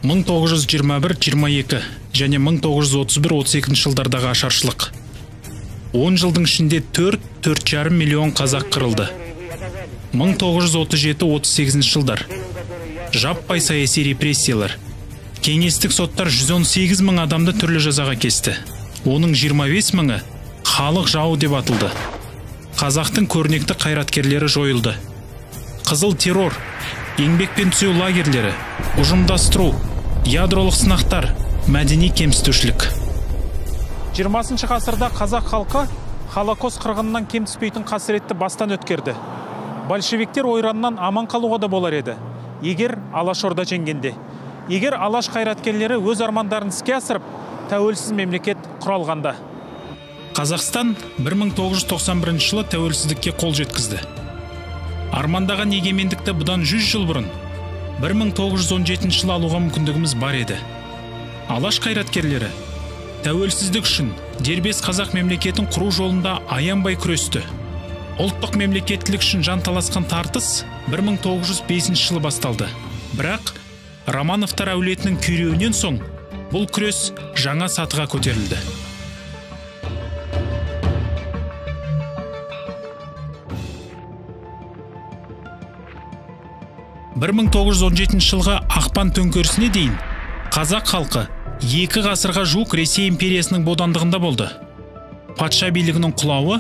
1921-22 және 1931-32 жылдардағы ашаршылық. 10 жылдың ішінде 4-4,5 миллион қазақ қырылды. 1937-38 жылдар. Жаппай саяси репрессиялар. Кеңестік соттар 118 мың адамды түрлі жазаға кесті. Оның 25 мыңы халық жауы деп атылды. Қазақтың көрнекті қайраткерлері жойылды. Қызыл террор, еңбекпен түзеу лагерлері, ұжымдастыру, ядролық сынақтар, мәдени кемсітушілік. 20 ғасырда қазақ халқы Холокост қырғынынан кем түспейтін қасіретті бастан өткерді. Большевиктер ойраннан аман қалуға да болар еді, егер Алашорда жеңгенде. Егер Алаш қайраткерлері өз армандарын іске асырып, тәуелсіз мемлекет құралғанда. Қазақстан 1991 жылы тәуелсіздікке қол жеткізді. Армандаған егемендікті бұдан 100 жыл бұрын 1917 жылы алуға мүмкіндігіміз бар еді. Алаш қайраткерлері тәуелсіздік үшін дербес қазақ мемлекетін құру жолында аянбай күресті. Ұлттық мемлекеттілік үшін жан таласқан тартыс 1905 жылы басталды. Бірақ Романовтар әулетінің күйреуінен соң бұл күрес жаңа сатыға көтерілді. 1917 жылғы ақпан төңкерісіне дейін қазақ халқы 2 ғасырға жуық Ресей империясының бодандығында болды. Патша билігінің құлауы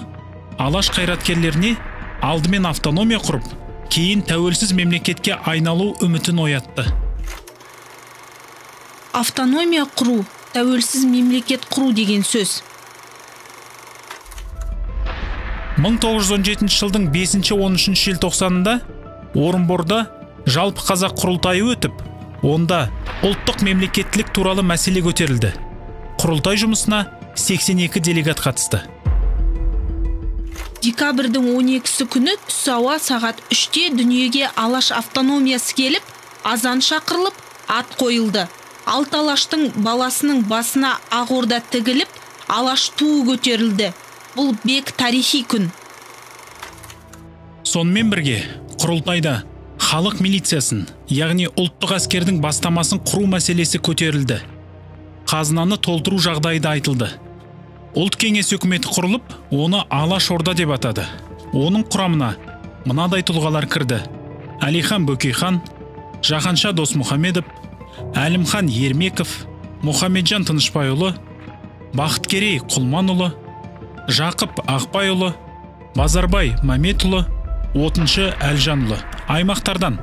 Алаш қайраткерлеріне алдымен автономия құрып, кейін тәуелсіз мемлекетке айналу үмітін оятты. Автономия құру, тәуелсіз мемлекет құру деген сөз. 1917 жылдың 5-13 желтоқсанында Орынборда жалпы қазақ құрылтайы өтіп, онда ұлттық мемлекеттілік туралы мәселе көтерілді. Құрылтай жұмысына 82 делегат қатысты. Декабрьдің 12-сі күні түс ауа сағат 3-те дүниеге Алаш автономиясы келіп, азан шақырылып, ат қойылды. Алты Алаштың баласының басына ақ орда тігіліп, Алаш туы көтерілді. Бұл бек тарихи күн. Сонымен бірге құрылтайда халық милициясын, яғни ұлттық әскердің бастамасын құру мәселесі көтерілді. Қазынаны толтыру жағдайы да айтылды. Ұлт кеңес үкіметі құрылып, оны Алаш Орда деп атады. Оның құрамына мынадай тұлғалар кірді: Әлихан Бөкейхан, Жаһанша Досмұхамедов, Әлімхан Ермеков, Мұхамеджан Тынышбайұлы, Бақыткерей Құлманұлы, Жақып Ақбайұлы, Базарбай Мәметұлы, Отыншы Әлжанұлы. Аймақтардан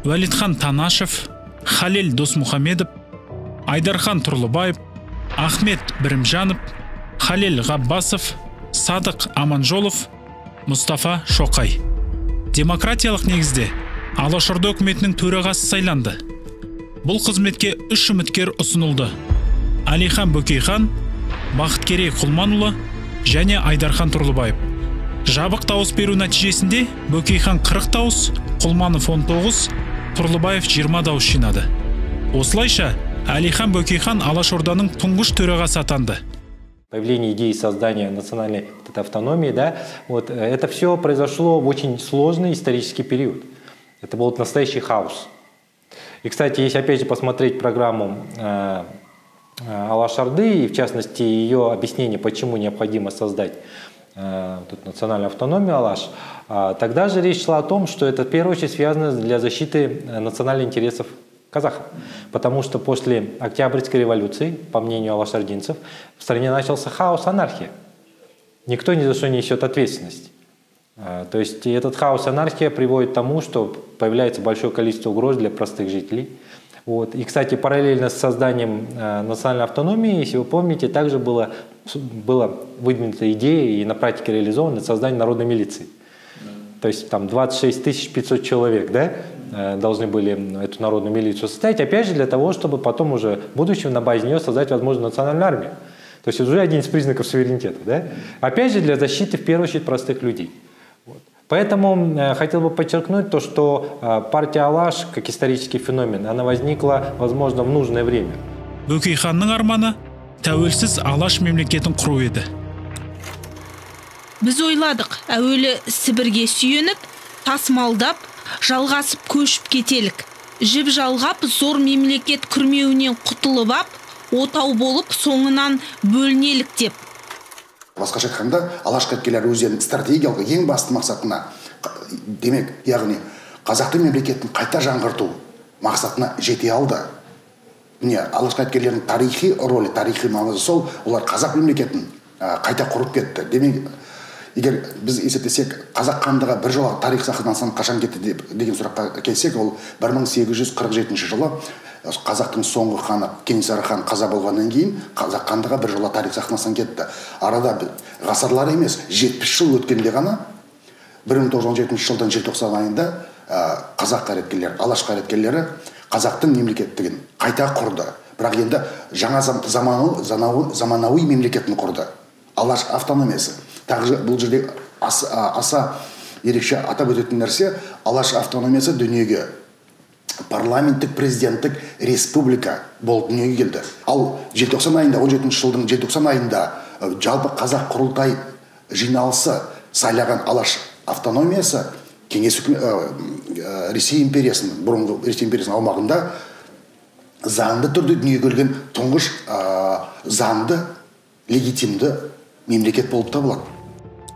Уәлитхан Танашев, Халел Досмұхамедов, Айдархан Тұрлыбаев, Ахмет Бірімжанов, Халел Ғаббасов, Садық Аманжолов, Мұстафа Шоқай. Демократиялық негізде Алашорда үкіметінің төрағасы сайланды. Бұл қызметке 3 үміткер ұсынылды: Әлихан Бөкейхан, Бақыткерей Құлманұлы және Айдархан Тұрлыбаев. Жабық дауыс беру нәтижесінде Бөкейхан 40 дауыс, Құлманов 19, Тұрлыбаев 20 дауыс жинады. Осылайша Әлихан Бөкейхан Алашорданың тұңғыш төрағасы атанды. Появление идеи создания национальной автономии, да, вот, это все произошло в очень сложный исторический период. Это был настоящий хаос. И, кстати, если опять же посмотреть программу Алаш-Орды, и в частности ее объяснение, почему необходимо создать тут национальную автономию Алаш, тогда же речь шла о том, что это в первую очередь связано для защиты национальных интересов казахов. Потому что после Октябрьской революции, по мнению алашординцев, в стране начался хаос, анархия. Никто ни за что не несет ответственность. То есть этот хаос, анархия приводит к тому, что появляется большое количество угроз для простых жителей. Вот. И, кстати, параллельно с созданием национальной автономии, если вы помните, также была выдвинута идея и на практике реализована создание народной милиции. То есть там 26 500 человек, да, должны были эту народную милицию составить, опять же, для того, чтобы потом уже в будущем на базе нее создать, возможно, национальную армию. То есть это уже один из признаков суверенитета. Да? Опять же, для защиты, в первую очередь, простых людей. Вот. Поэтому хотел бы подчеркнуть то, что партия Алаш, как исторический феномен, она возникла, возможно, в нужное время. Бөкейханның арманы тәуелсіз Алаш мемлекетін құру еді. Біз ойладық, әуелі Сібірге сүйеніп, тасымалдап, жалғасып көшіп кетелік. Жіп жалғап, зор мемлекет күрмеуінен құтылып ап, отау болып, соңынан бөлінелік деп. Басқаша айтқанда, Алаш қайраткерлері өздерінің стратегиялық ең басты мақсатына, демек, яғни қазақтың мемлекетін қайта жаңғырту мақсатына жете алды. Міне, Алаш қайраткерлерінің тарихи рөлі, тарихи маңызы сол, олар қазақ мемлекетін қайта құрып кетті. Демек, егер біз есептесек, қазақ хандығы бір жола тарих сахнасынан қашан кетті деген сұраққа келсек, ол 1847 жылы қазақтың соңғы ханы Кенесары хан қаза болғаннан кейін қазақ хандығы бір жола тарих сахнасынан кетті. Арада ғасырлар емес, 70 жыл өткенде ғана 1917 жылдың желтоқсан айында қазақ қайраткерлері, Алаш қайраткерлері қазақтың мемлекеттігін қайта құрды. Бірақ енді жаңа заманауи мемлекетін құрды. Алаш автономиясы. Тағы бұл жерде аса ерекше атап өтетін нәрсе, Алаш автономиясы дүниеге парламенттік президенттік республика болып дүниеге келді. Ал желтоқсан айында, 17 жылдың желтоқсан айында жалпы қазақ құрылтай жиналысы сайлаған Алаш автономиясы Кеңес Ресей империясының, бұрынғы Ресей империясының аумағында заңды түрде дүниеге келген тұңғыш заңды, легитимді мемлекет болып табылады.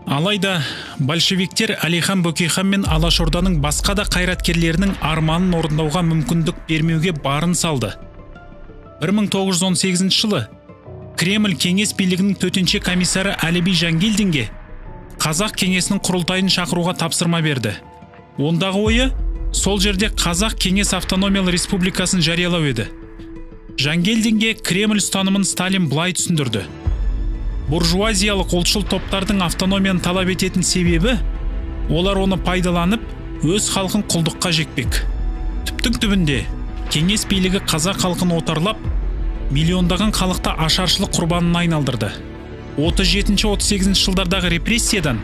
Алайда большевиктер Әлихан Бөкейхан мен Алашорданың басқа да қайраткерлерінің арманын орындауға мүмкіндік бермеуге барын салды. 1918 жылы Кремль кеңес билігінің төтенше комиссары Әліби Жангелдинге Қазақ кеңесінің құрылтайын шақыруға тапсырма берді. Ондағы ойы сол жерде Қазақ кеңес автономиялы республикасын жариялау еді. Жангелдинге Кремль ұстанымын Сталин былай түсіндірді. Буржуазиялық ұлтшыл топтардың автономияны талап ететін себебі, олар оны пайдаланып, өз халқын құлдыққа жекпек. Түптің түбінде кеңес билігі қазақ халқын отарлап, миллиондаған халықты ашаршылық құрбанына айналдырды. 37-38 жылдардағы репрессиядан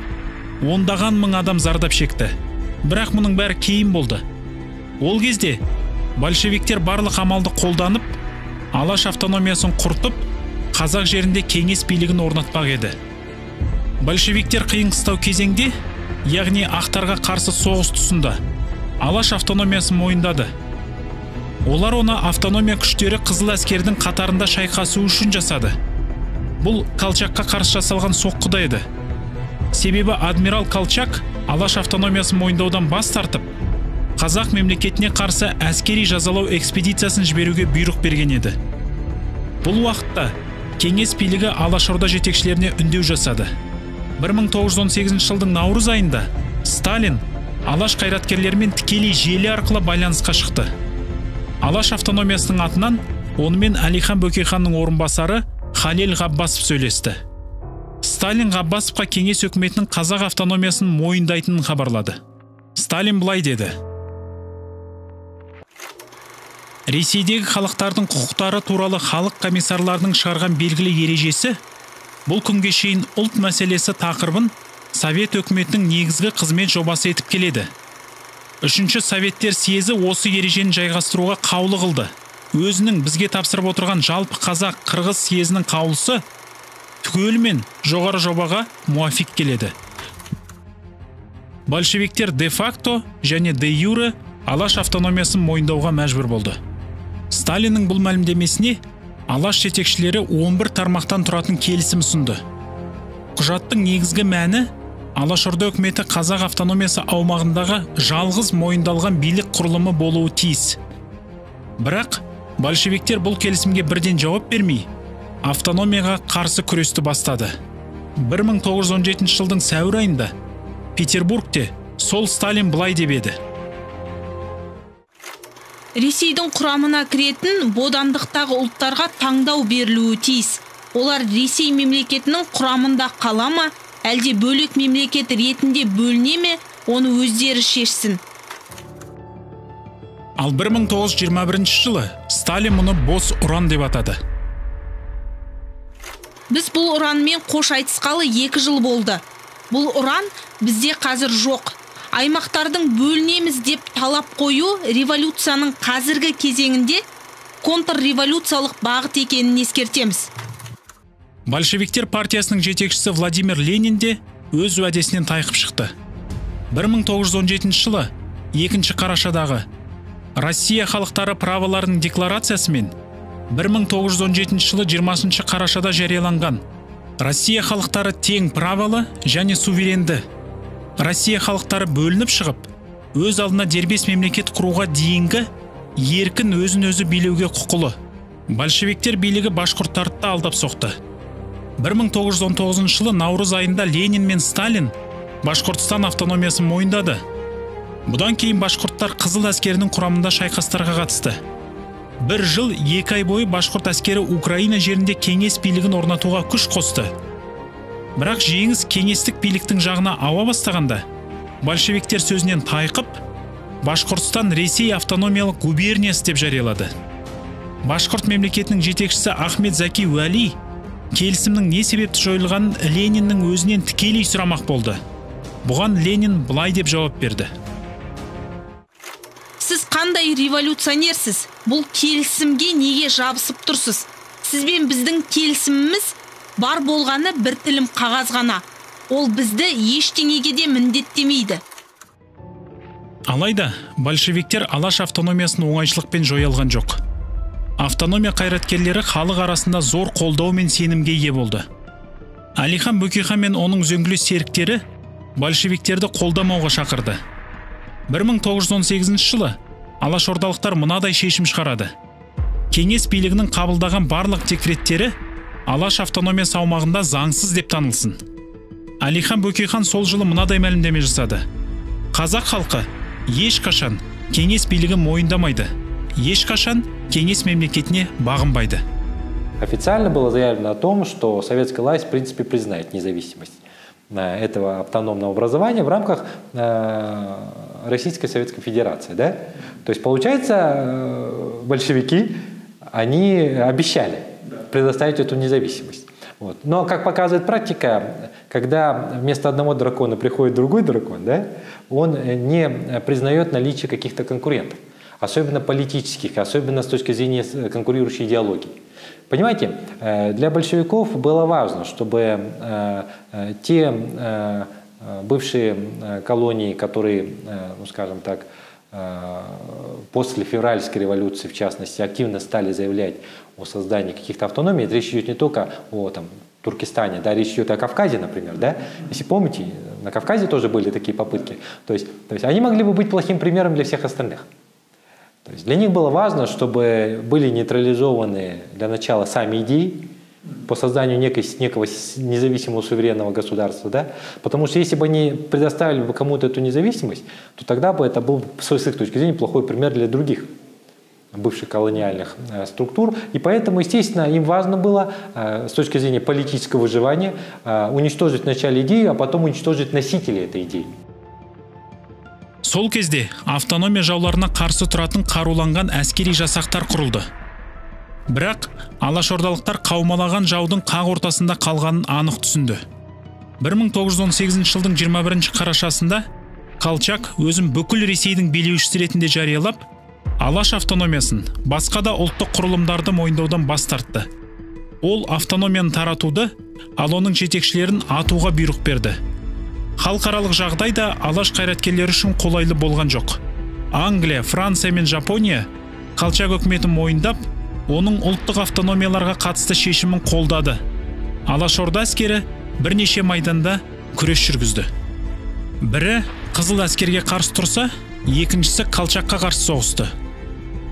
ондаған мың адам зардап шекті. Бірақ мұның бәрі кейін болды. Ол кезде большевиктер барлық амалды қолданып, Алаш автономиясын құртып, қазақ жерінде кеңес билігін орнатпақ еді. Большевиктер қиын қыстау кезеңде, яғни ақтарға қарсы соғыс тұсында Алаш автономиясын мойындады. Олар оны автономия күштері қызыл әскердің қатарында шайқасу үшін жасады. Бұл Колчакқа қарсы жасалған соққы да еді. Себебі адмирал Колчак Алаш автономиясын мойындаудан бас тартып, қазақ мемлекетіне қарсы әскери жазалау экспедициясын жіберуге бұйрық берген еді. Бұл уақытта кеңес билігі Алашорда жетекшілеріне үндеу жасады. 1918 жылдың наурыз айында Сталин Алаш қайраткерлерімен тікелей желі арқылы байланысқа шықты. Алаш автономиясының атынан онымен Әлихан Бөкейханның орынбасары Халел Ғаббасов сөйлесті. Сталин Ғаббасовқа кеңес өкіметінің қазақ автономиясын мойындайтынын хабарлады. Сталин былай деді: Ресейдегі халықтардың құқықтары туралы халық комиссарларының шығарған белгілі ережесі бұл күнге шейін ұлт мәселесі тақырыбын Совет өкіметінің негізгі қызмет жобасы етіп келеді. Үшінші Советтер съезі осы ережені жайғастыруға қаулы қылды. Өзінің бізге тапсырып отырған жалпы қазақ қырғыз съезінің қаулысы түгелімен жоғары жобаға муафиқ келеді. Большевиктер де-факто және де-юре Алаш автономиясын мойындауға мәжбүр болды. Сталиннің бұл мәлімдемесіне Алаш жетекшілері 11 тармақтан тұратын келісім ұсынды. Құжаттың негізгі мәні Алашорда үкіметі қазақ автономиясы аумағындағы жалғыз мойындалған билік құрылымы болуы тиіс. Бірақ большевиктер бұл келісімге бірден жауап бермей, автономияға қарсы күресті бастады. 1917 жылдың сәуір айында Петербургте сол Сталин былай деп еді: Ресейдің құрамына кіретін бодандықтағы ұлттарға таңдау берілуі тиіс. Олар Ресей мемлекетінің құрамында қала ма, әлде бөлек мемлекет ретінде бөліне ме, оны өздері шешсін. Ал 1921 жылы Сталин мұны бос ұран деп атады. Біз бұл ұранмен қош айтысқалы 2 жыл болды. Бұл ұран бізде қазір жоқ. Аймақтардың бөлінеміз деп талап қою революцияның қазіргі кезеңінде контрреволюциялық бағыт екенін ескертеміз. Большевиктер партиясының жетекшісі Владимир Ленин де өз уәдесінен тайқып шықты. 1917 жылы 2 қарашадағы Россия халықтары праволарының декларациясымен 1917 жылы 20 қарашада жарияланған Россия халықтары тең праволы және суверенді. Россия халықтары бөлініп шығып, өз алдына дербес мемлекет құруға дейінгі еркін өзін-өзі билеуге құқылы. Большевиктер билігі башқұрттарды да алдап соқты. 1919 жылы наурыз айында Ленин мен Сталин Башқұртстан автономиясын мойындады. Бұдан кейін башқұрттар Қызыл әскерінің құрамында шайқастарға қатысты. Бір жыл 2 ай бойы башқұрт әскері Украина жерінде кеңес билігін орнатуға күш қосты. Бірақ жеңіс кеңестік биліктің жағына ауа бастағанда, большевиктер сөзінен тайқып, Башқұртстан Ресей автономиялық губерниясы деп жариялады. Башқұрт мемлекетінің жетекшісі Ахмет Зәки Уәли келісімнің не себепті жойылғанын Лениннің өзінен тікелей сұрамақ болды. Бұған Ленин былай деп жауап берді. Сіз қандай революционерсіз? Бұл келісімге неге жабысып тұрсыз? Сізбен біздің келісіміміз бар болғаны бір тілім қағаз ғана. Ол бізді ештеңеге де міндеттемейді. Алайда большевиктер Алаш автономиясын оңайшылықпен жоя алған жоқ. Автономия қайраткерлері халық арасында зор қолдау мен сенімге ие болды. Әлихан Бөкейхан мен оның үзеңгілес серіктері большевиктерді қолдамауға шақырды. 1918 жылы алашордалықтар мынадай шешім шығарады. Кеңес билігінің қабылдаған барлық декреттері Алаш автономиясы аумағында заңсыз деп танылсын. Әлихан Бөкейхан сол жылы мынадай мәлімдеме жасады. Қазақ халқы ешқашан кеңес билігін мойындамайды, ешқашан кеңес мемлекетіне бағынбайды. Официально было заявлено о том, что советская власть в принципе признает независимость этого автономного образования в рамках Российской Советской Федерации. Да? То есть, получается, большевики, они обещали предоставить эту независимость. Вот. Но, как показывает практика, когда вместо одного дракона приходит другой дракон, да, он не признает наличие каких-то конкурентов, особенно политических, особенно с точки зрения конкурирующей идеологии. Понимаете, для большевиков было важно, чтобы те бывшие колонии, которые, ну, скажем так, после февральской революции, в частности, активно стали заявлять о создании каких-то автономий. Речь идет не только о там, Туркестане, да, речь идет о Кавказе, например. Да? Если помните, на Кавказе тоже были такие попытки. То есть они могли бы быть плохим примером для всех остальных. То есть для них было важно, чтобы были нейтрализованы для начала сами идеи по созданию некого независимого суверенного государства. Да? Потому что если бы они предоставили бы кому-то эту независимость, то тогда бы это был, с их точки зрения, плохой пример для других бывших колониальных структур. И поэтому, естественно, им важно было с точки зрения политического выживания уничтожить вначале идею, а потом уничтожить носителей этой идеи. Сол кезде автономия жауларына қарсы тұратын қаруланған әскери жасақтар құрылды. Бірақ алашордалықтар қаумалаған жаудың қақ ортасында қалғанын анық түсінді. 1918 жылдың 21 қарашасында Колчак өзін бүкіл Ресейдің билеушісі ретінде жариялап, Алаш автономиясын, басқа да ұлттық құрылымдарды мойындаудан бас тартты. Ол автономияны таратуды, ал оның жетекшілерін атуға бұйрық берді. Халықаралық жағдай да Алаш қайраткерлері үшін қолайлы болған жоқ. Англия, Франция мен Жапония Колчак үкіметін мойындап, оның ұлттық автономияларға қатысты шешімін қолдады. Алашорда әскері бірнеше майданда күрес жүргізді. Бірі қызыл әскерге қарсы тұрса, екіншісі Колчакқа қарсы соғысты.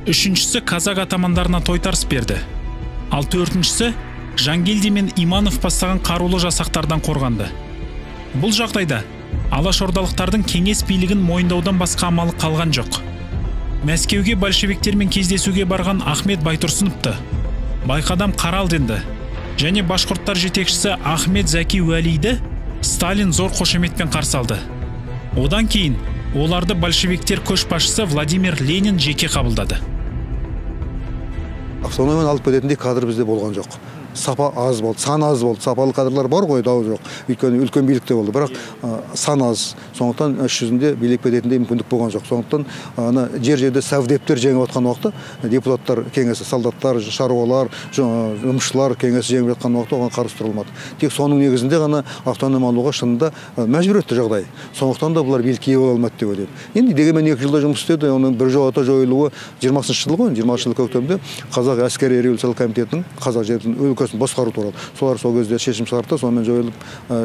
Үшіншісі казак атамандарына тойтарыс берді. Ал төртіншісі Жангелди мен Иманов бастаған қарулы жасақтардан қорғанды. Бұл жағдайда алашордалықтардың кеңес билігін мойындаудан басқа амалы қалған жоқ. Мәскеуге большевиктермен кездесуге барған Ахмет Байтұрсыновты, Байқадам Қаралдинді және башқұрттар жетекшісі Ахмет Зәки Уәлиді Сталин зор қошеметпен қарсы алды. Одан кейін оларды большевиктер көшбасшысы Владимир Ленин жеке қабылдады. Автономияны алып кететіндей кадр бізде болған жоқ. сапа аз болды, сан аз болды. Сапалы кадрлар бар ғой, дау жоқ. Өйткені үлкен билікте болды, бірақ сан аз. Сондықтан іс жүзінде билік беретіндей мүмкіндік болған жоқ. Сондықтан ана жер-жерде совдептер жеңіп жатқан уақытта, депутаттар кеңесі, солдаттар, шаруалар, жұмысшылар кеңесі жеңіп жатқан уақытта оған қарсы тұрылмады. Тек соның негізінде ғана автономия алуға шынында мәжбүр етті жағдай. Сондықтан да бұлар билікке ие бола алмады деп ойлаймын. Енді дегенмен 2 жылда жұмыс істеді, оның бір жолата жойылуы 20 жыл ғой, 20 жыл көктемде Қазақ әскери революциялық комитетінің қазақ жерінің өлкесін басқару туралы. Солар сол кезде шешім шығарды, сонымен жойылып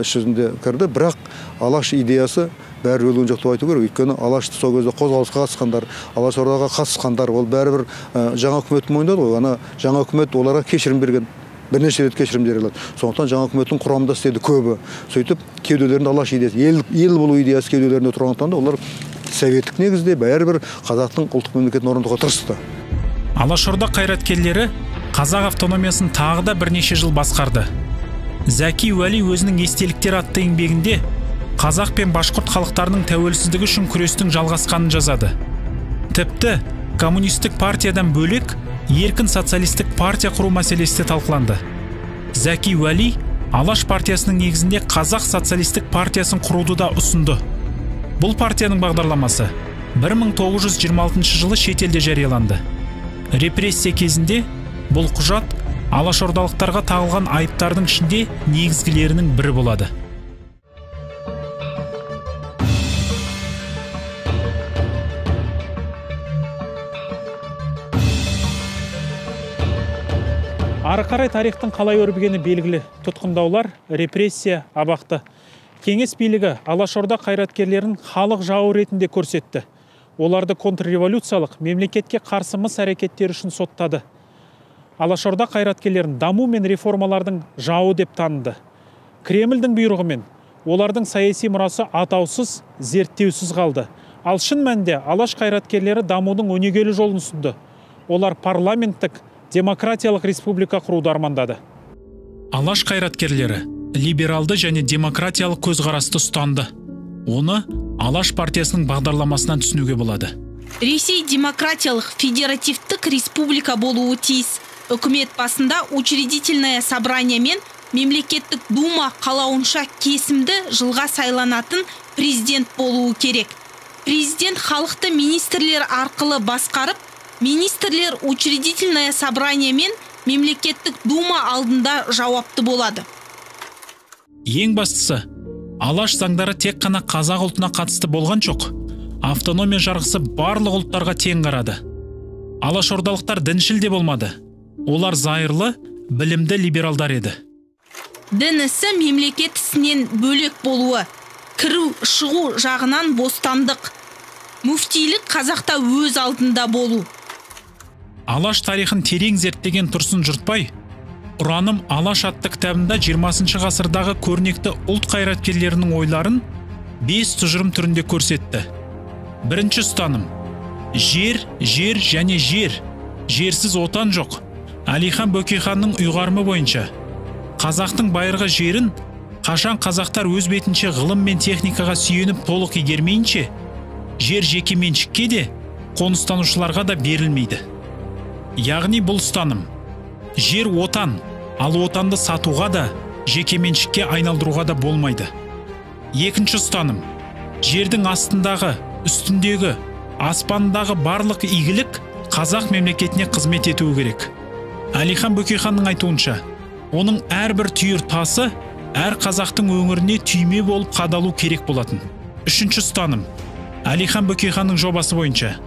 іс жүзінде кірді. Бірақ Алаш идеясы бәрі өлген жоқ деп айту керек. Өйткені Алашты сол кезде қозғалысқа қатысқандар, Алаш ордаға қатысқандар, ол бәрібір жаңа үкіметті мойындады ғой. Ана жаңа үкімет оларға кешірім берген. Бірнеше рет кешірім берілді. Сондықтан жаңа үкіметтің құрамында істеді көбі. Сөйтіп кеуделерінде Алаш идеясы, ел болу идеясы кеуделерінде тұрғандықтан да олар советтік негізде бәрібір қазақтың ұлттық мемлекетін орнатуға тырысты. Алашорда қайраткерлері қазақ автономиясын тағы да бірнеше жыл басқарды. Зәки Уәли өзінің естеліктер атты еңбегінде қазақ пен башқұрт халықтарының тәуелсіздігі үшін күрестің жалғасқанын жазады. Тіпті коммунистік партиядан бөлек еркін социалистік партия құру мәселесі де талқыланды. Зәки Уәли Алаш партиясының негізінде қазақ социалистік партиясын құруды да ұсынды. Бұл партияның бағдарламасы 1926 жылы шетелде жарияланды. Репрессия кезінде бұл құжат алашордалықтарға тағылған айыптардың ішінде негізгілерінің бірі болады. Ары қарай тарихтың қалай өрбігені белгілі. Тұтқындаулар, репрессия, абақты. Кеңес билігі Алашорда қайраткерлерін халық жауы ретінде көрсетті. Оларды контрреволюциялық мемлекетке қарсы мыс әрекеттері үшін соттады. Алашорда қайраткерлерін даму мен реформалардың жауы деп таныды. Кремльдің бұйрығымен олардың саяси мұрасы атаусыз, зерттеусіз қалды. Ал шын мәнінде Алаш қайраткерлері дамудың өнегелі жолын ұсынды. Олар парламенттік, демократиялық республика құруды армандады. Алаш қайраткерлері либералды және демократиялық көзқарасты ұстанды. Оны Алаш партиясының бағдарламасынан түсінуге болады. Ресей демократиялық федеративтік республика болуы тиіс. Үкімет басында учредительное собрание мен мемлекеттік дума қалауынша кесімді жылға сайланатын президент болуы керек. Президент халықты министрлер арқылы басқарып, министрлер учредительное собрание мен мемлекеттік дума алдында жауапты болады. Ең бастысы, Алаш заңдары тек қана қазақ ұлтына қатысты болған жоқ. Автономия жарғысы барлық ұлттарға тең қарады. Алашордалықтар діншіл де болмады. Олар зайырлы, білімді либералдар еді. Дін ісі мемлекет ісінен бөлек болуы, кіру шығу жағынан бостандық. Мүфтилік қазақта өз алдында болу. Алаш тарихын терең зерттеген Тұрсын Жұртбай Ұраным Алаш атты кітабында 20 ғасырдағы көрнекті ұлт қайраткерлерінің ойларын 5 тұжырым түрінде көрсетті. Бірінші ұстаным: жер, жер және жер. Жерсіз отан жоқ. Әлихан Бөкейханның ұйғарымы бойынша қазақтың байырғы жерін қашан қазақтар өз бетінше ғылым мен техникаға сүйеніп толық игермейінше, жер жеке меншікке де, қоныстанушыларға да берілмейді. Яғни бұл ұстаным: жер отан, ал отанды сатуға да, жеке меншікке айналдыруға да болмайды. Екінші ұстаным: жердің астындағы, үстіндегі, аспандағы барлық игілік қазақ мемлекетіне қызмет етуі керек. Әлихан Бөкейханның айтуынша, оның әрбір түйір тасы әр қазақтың өңіріне түйме болып қадалу керек болатын. Үшінші ұстаным: Әлихан Бөкейханның жобасы бойынша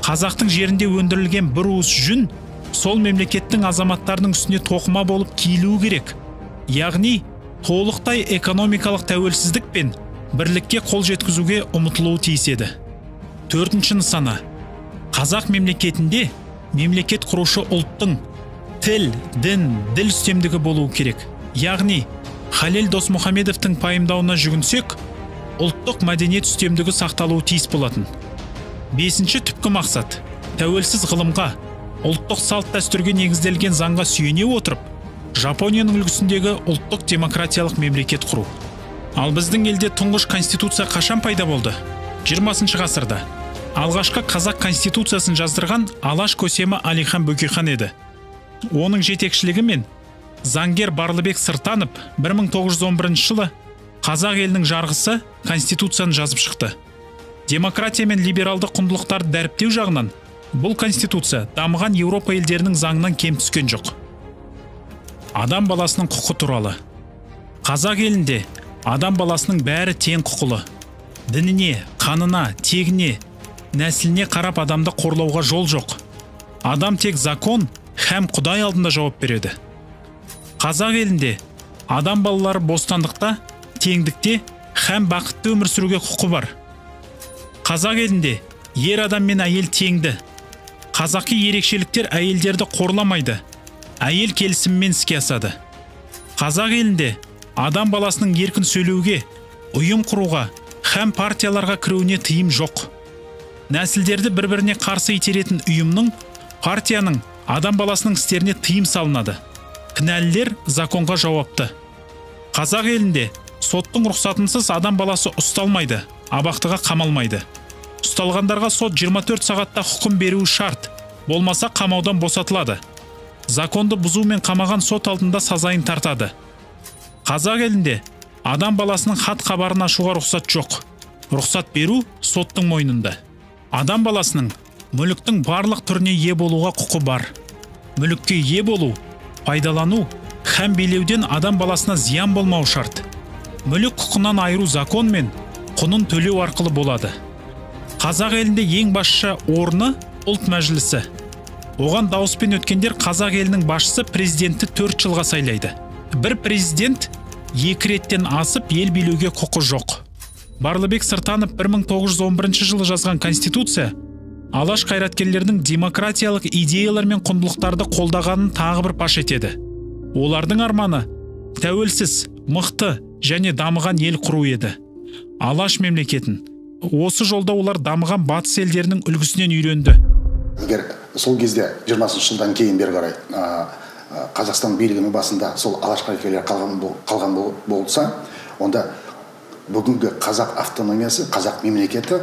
қазақтың жерінде өндірілген бір уыс жүн сол мемлекеттің азаматтарының үстіне тоқыма болып киілуі керек. Яғни толықтай экономикалық тәуелсіздік пен бірлікке қол жеткізуге ұмтылуы тиіс еді. Төртінші нысана: қазақ мемлекетінде мемлекет құрушы ұлттың тіл, дін, діл үстемдігі болуы керек. Яғни Халел Досмұхамедовтің пайымдауына жүгінсек, ұлттық мәдениет үстемдігі сақталуы тиіс болатын. Бесінші түпкі мақсат: тәуелсіз ғылымға, ұлттық салт дәстүрге негізделген заңға сүйене отырып, Жапонияның үлгісіндегі ұлттық демократиялық мемлекет құру. Ал біздің елде тұңғыш конституция қашан пайда болды? 20 ғасырда. Алғашқы қазақ конституциясын жаздырған Алаш көсемі Әлихан Бөкейхан еді. Оның жетекшілігімен Заңгер Барлыбек Сыртанов 1911 жылы қазақ елінің жарғысы Конституцияны жазып шықты. Демократия мен либералды құндылықтарды дәріптеу жағынан бұл Конституция дамыған Еуропа елдерінің заңынан кем түскен жоқ. Адам баласының құқы туралы. Қазақ елінде адам баласының бәрі тең құқылы. Дініне, қанына, тегіне, нәсіліне қарап адамды қорлауға жол жоқ. Адам тек закон һәм Құдай алдында жауап береді. Қазақ елінде адам балалары бостандықта, теңдікте һәм бақытты өмір сүруге құқы бар. Қазақ елінде ер адам мен әйел теңді. Қазақи ерекшеліктер әйелдерді қорламайды. Әйел келісімімен іске асады. Қазақ елінде адам баласының еркін сөйлеуге, ұйым құруға һәм партияларға кіруіне тыйым жоқ. Нәсілдерді бір-біріне қарсы итеретін ұйымның, партияның адам баласының істеріне тыйым салынады. Кінәлілер законға жауапты. Қазақ елінде соттың рұқсатынсыз адам баласы ұсталмайды, абақтыға қамалмайды. Ұсталғандарға сот 24 сағатта құқым беруі шарт, болмаса қамаудан босатылады. Законды бұзумен қамаған сот алдында сазайын тартады. Қазақ елінде адам баласының хат хабарын ашуға рұқсат жоқ. Рұқсат беру соттың мойнында. Адам баласының мүліктің барлық түріне ие болуға құқы бар. Мүлікке ие болу, пайдалану һәм билеуден адам баласына зиян болмау шарт. Мүлік құқынан айыру законмен құнын төлеу арқылы болады. Қазақ елінде ең басшы орны ұлт мәжілісі. Оған дауыспен өткендер қазақ елінің басшысы президентті 4 жылға сайлайды. Бір президент 2 реттен асып ел билеуге құқы жоқ. Барлыбек Сыртанов 1911 жылы жазған Конституция Алаш қайраткерлерінің демократиялық идеялар мен құндылықтарды қолдағанын тағы бір паш етеді. Олардың арманы тәуелсіз, мықты және дамыған ел құру еді. Алаш мемлекетін. Осы жолда олар дамыған батыс елдерінің үлгісінен үйренді. Егер сол кезде 20 жылдан кейін бері қарай Қазақстан билігінің басында сол Алаш қайраткерлері қалған болса, онда бүгінгі қазақ автономиясы, қазақ мемлекеті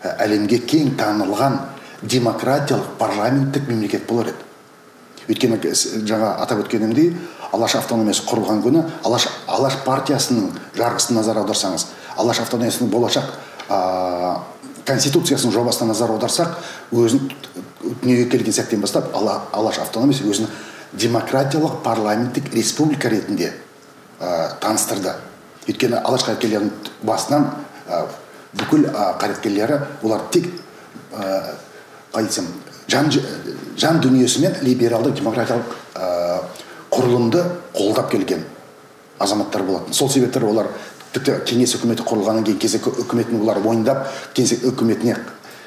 әлемге кең танылған демократиялық парламенттік мемлекет болар еді. Өйткені жаңа атап өткенімдей, Алаш автономиясы құрылған күні Алаш партиясының жарғысын назар аударсаңыз, Алаш автономиясының болашақ конституциясының жобасына назар аударсақ, өзін дүниеге келген сәттен бастап Алаш автономиясы өзін демократиялық парламенттік республика ретінде таныстырды. Өйткені Алаш қайраткерлерінің басынан бүкіл қайраткерлері олар тек қалай десем, жан дүниесімен либералды демократиялық құрылымды қолдап келген азаматтар болатын. Сол себептер олар тіпті кеңес үкіметі құрылғаннан кейін кеңес үкіметін олар мойындап, кеңес үкіметіне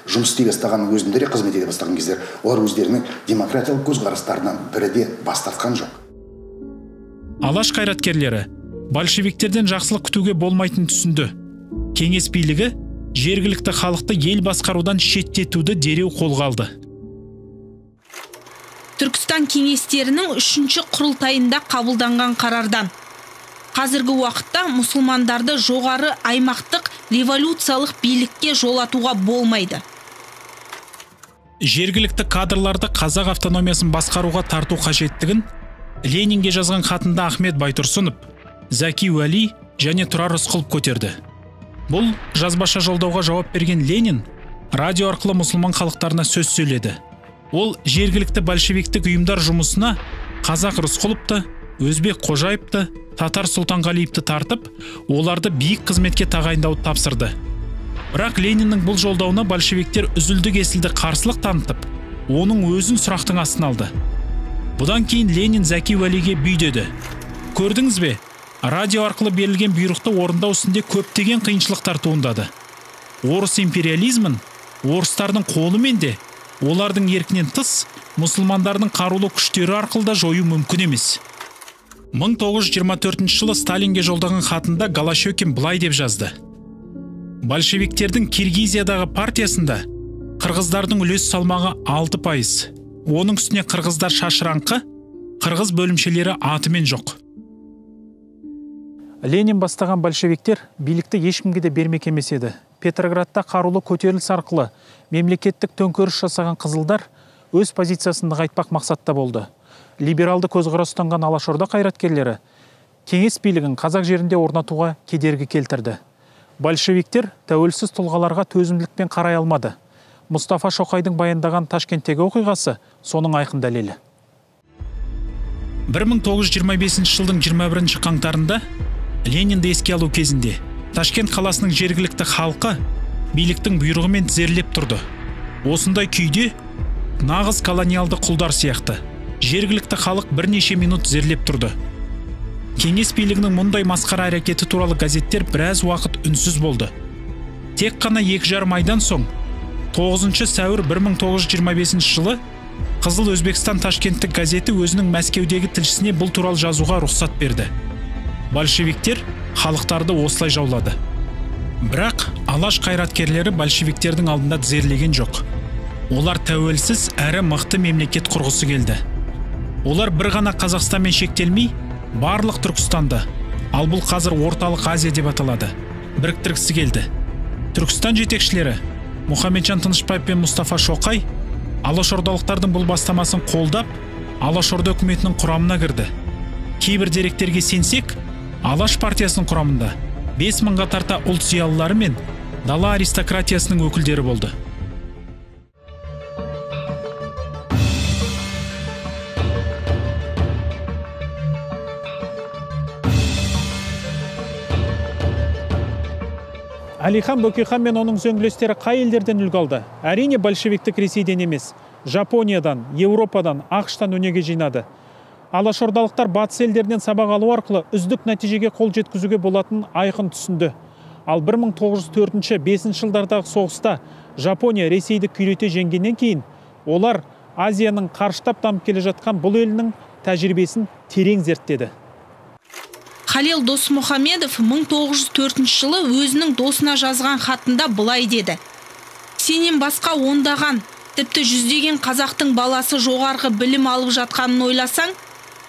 жұмыс істей бастаған, өзіндері қызмет ете бастаған кездер олар өздерінің демократиялық көзқарастарынан бірі де бас тартқан жоқ. Алаш қайраткерлері большевиктерден жақсылық күтуге болмайтынын түсінді. Кеңес билігі жергілікті халықты ел басқарудан шеттетуді дереу қолға алды. Түркістан кеңестерінің 3-ші құрылтайында қабылданған қарардан. Қазіргі уақытта мұсылмандарды жоғары аймақтық революциялық билікке жолатуға болмайды. Жергілікті кадрларды қазақ автономиясын басқаруға тарту қажеттігін Ленинге жазған хатында Ахмет Байтұрсынов, Зәки Уәли және Тұрар Рысқұлов көтерді. Бұл жазбаша жолдауға жауап берген Ленин радио арқылы мұсылман халықтарына сөз сөйледі. Ол жергілікті большевиктік ұйымдар жұмысына қазақ Рысқұловты, өзбек Қожаевты, татар Сұлтанғалиевті тартып, оларды биік қызметке тағайындауды тапсырды. Бірақ Лениннің бұл жолдауына большевиктер үзілді-кесілді қарсылық танытып, оның өзін сұрақтың астына алды. Бұдан кейін Ленин Зәки Уәлиге бүй деді. Көрдіңіз бе, радио арқылы берілген бұйрықты орындау үстінде көптеген қиыншылықтар туындады. Орыс империализмін орыстардың қолымен де, олардың еркінен тыс мұсылмандардың қарулы күштері арқылы да жою мүмкін емес. 1924 жылы Сталинге жолдаған хатында Голощёкин былай деп жазды. Большевиктердің Киргизиядағы партиясында қырғыздардың үлес салмағы 6%. Оның үстіне қырғыздар шашыраңқы, қырғыз бөлімшелері атымен жоқ. Ленин бастаған большевиктер билікті ешкімге де бермек емес еді. Петроградта қарулы көтеріліс арқылы мемлекеттік төңкеріс жасаған қызылдар өз позициясын нығайтпақ мақсатта болды. Либералды көзқарас ұстанған Алашорда қайраткерлері кеңес билігін қазақ жерінде орнатуға кедергі келтірді. Большевиктер тәуелсіз тұлғаларға төзімділікпен қарай алмады. Мұстафа Шоқайдың баяндаған Ташкенттегі оқиғасы соның айқын дәлелі. 1925 жылдың 21 қаңтарында Ленинді еске алу кезінде Ташкент қаласының жергілікті халқы биліктің бұйрығымен тізерлеп тұрды. Осындай күйде нағыз колониалды құлдар сияқты жергілікті халық бірнеше минут тізерлеп тұрды. Кеңес билігінің мұндай масқара әрекеті туралы газеттер біраз уақыт үнсіз болды. Тек қана 2,5 айдан соң 9 сәуір 1925 жылы Қызыл Өзбекстан Ташкенттік газеті өзінің Мәскеудегі тілшісіне бұл туралы жазуға рұқсат берді. Большевиктер халықтарды осылай жаулады. Бірақ Алаш қайраткерлері большевиктердің алдында тізерлеген жоқ. Олар тәуелсіз әрі мықты мемлекет құрғысы келді. Олар бір ғана Қазақстанмен шектелмей, барлық Түркістанды, ал бұл қазір Орталық Азия деп аталады, біріктіргісі келді. Түркістан жетекшілері Мұхамеджан Тынышбаев пен Мұстафа Шоқай алашордалықтардың бұл бастамасын қолдап, Алашорда үкіметінің құрамына кірді. Кейбір деректерге сенсек, Алаш партиясының құрамында 5000-ға тарта ұлт зиялылары мен дала аристократиясының өкілдері болды. Әлихан Бөкейхан мен оның үзеңгілестері қай елдерден үлгі алды? Әрине, большевиктік Ресейден емес, Жапониядан, Еуропадан, АҚШ-тан өнеге жинады. Алашордалықтар батыс елдерінен сабақ алу арқылы үздік нәтижеге қол жеткізуге болатынын айқын түсінді. Ал 1904-5 жылдардағы соғыста Жапония Ресейді күйрете жеңгеннен кейін, олар Азияның қарыштап дамып келе жатқан бұл елінің тәжірибесін терең зерттеді. Халел Досмұхамедов 1904 жылы өзінің досына жазған хатында былай деді. Сенен басқа ондаған, тіпті жүздеген қазақтың баласы жоғарғы білім алып жатқанын ойласаң,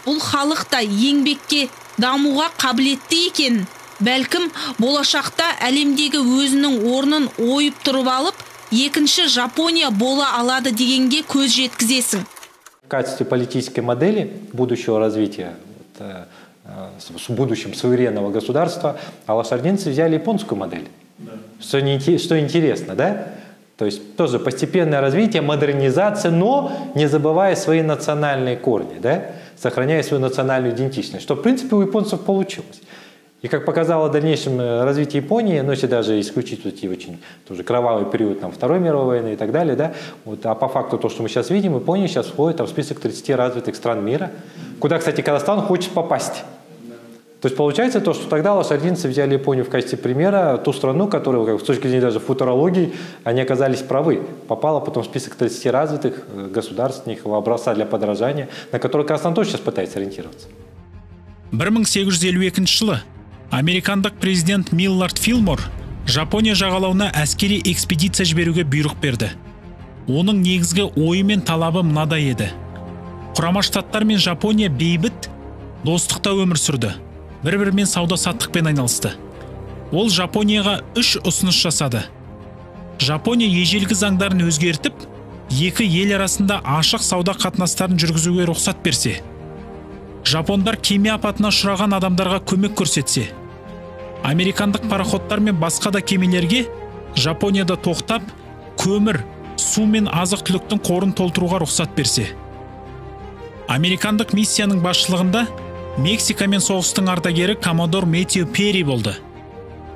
бұл халық та еңбекке, дамуға қабілетті екен. Бәлкім, болашақта әлемдегі өзінің орнын ойып тұрып алып, екінші Жапония бола алады дегенге көз жеткізесің. В качестве политической модели будущего развития в будущем суверенного государства алашординцы взяли японскую модель. Да. Что интересно, да? То есть тоже постепенное развитие, модернизация, но не забывая свои национальные корни, да? Сохраняя свою национальную идентичность, что в принципе у японцев получилось. И как показало в дальнейшем развитие Японии, ну если даже исключить вот эти очень тоже кровавый период там, Второй мировой войны и так далее, да, вот, а по факту то, что мы сейчас видим, Япония сейчас входит там, в список 30 развитых стран мира, куда, кстати, Казахстан хочет попасть. То есть получается то, что тогда алашординцы взяли Японию в качестве примера, ту страну, которую, как, с точки зрения даже футурологии, они оказались правы. Попала потом в список 30 развитых государств, образца для подражания, на который Казахстан тоже сейчас пытается ориентироваться. 1852 жылы американдық президент Миллард Филмор Жапония жағалауына әскери экспедиция жіберуге бұйрық берді. Оның негізгі ойы мен талабы мынадай еді. Құрама Штаттар мен Жапония бейбіт достықта өмір сүрді. Бір-бірімен сауда-саттықпен айналысты. Ол Жапонияға 3 ұсыныс жасады. Жапония ежелгі заңдарын өзгертіп, екі ел арасында ашық сауда қатынастарын жүргізуге рұқсат берсе, жапондар кеме апатына ұшыраған адамдарға көмек көрсетсе, американдық пароходтар мен басқа да кемелерге Жапонияда тоқтап, көмір, су мен азық-түліктің қорын толтыруға рұқсат берсе. Американдық миссияның басшылығында Мексикамен соғыстың ардагері коммодор Мэтью Перри болды.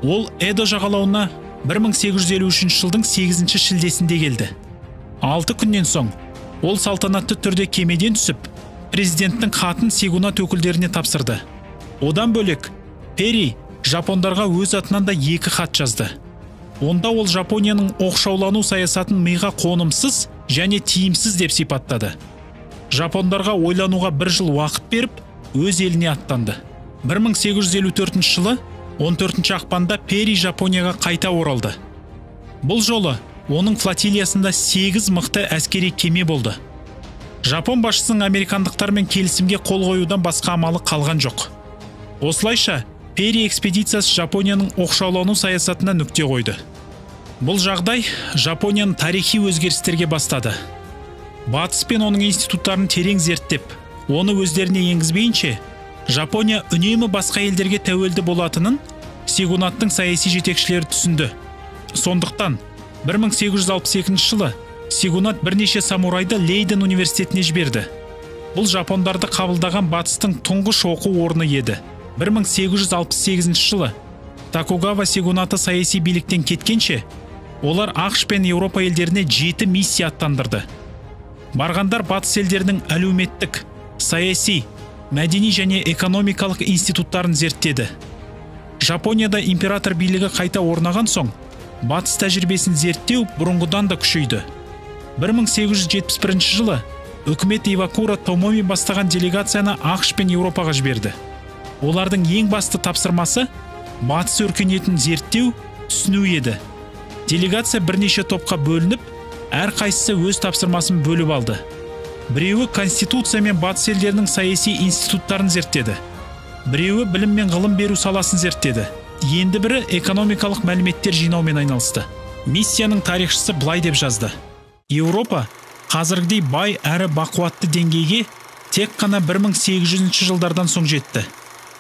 Ол Эдо жағалауына 1853 жылдың 8 шілдесінде келді. 6 күннен соң ол салтанатты түрде кемеден түсіп, президенттің хатын сёгунат өкілдеріне тапсырды. Одан бөлек, Перри жапондарға өз атынан да 2 хат жазды. Онда ол Жапонияның оқшаулану саясатын миға қонымсыз және тиімсіз деп сипаттады. Жапондарға ойлануға бір жыл уақыт беріп, өз еліне аттанды. 1854 жылы 14 ақпанда Перри Жапонияға қайта оралды. Бұл жолы оның флотилиясында 8 мықты әскери кеме болды. Жапон басшысының американдықтармен келісімге қол қоюдан басқа амалы қалған жоқ. Осылайша, Перри экспедициясы Жапонияның оқшаулану саясатына нүкте қойды. Бұл жағдай Жапонияны тарихи өзгерістерге бастады. Батыс пен оның институттарын терең зерттеп, Оны өздеріне енгізбейінше, Жапония үнемі басқа елдерге тәуелді болатынын сёгунаттың саяси жетекшілері түсінді. Сондықтан 1862 жылы сёгунат бірнеше самурайды Лейден университетіне жіберді. Бұл жапондарды қабылдаған батыстың тұңғыш оқу орны еді. 1868 жылы Токугава сёгунаты саяси биліктен кеткенше, олар АҚШ пен Еуропа елдеріне 7 миссия аттандырды. Барғандар батыс елдерінің әлеуметтік, саяси, мәдени және экономикалық институттарын зерттеді. Жапонияда император билігі қайта орнаған соң, батыс тәжірибесін зерттеу бұрынғыдан да күшейді. 1871 жылы үкімет Ивакура Томоми бастаған делегацияны АҚШ пен Еуропаға жіберді. Олардың ең басты тапсырмасы батыс өркениетін зерттеу, түсіну еді. Делегация бірнеше топқа бөлініп, әрқайсысы өз тапсырмасын бөліп алды. Біреуі конституция мен батыс елдерінің саяси институттарын зерттеді. Біреуі білім мен ғылым беру саласын зерттеді. Енді бірі экономикалық мәліметтер жинаумен айналысты. Миссияның тарихшысы былай деп жазды: Еуропа қазіргідей бай әрі бақуатты деңгейге тек қана 1800 жылдардан соң жетті.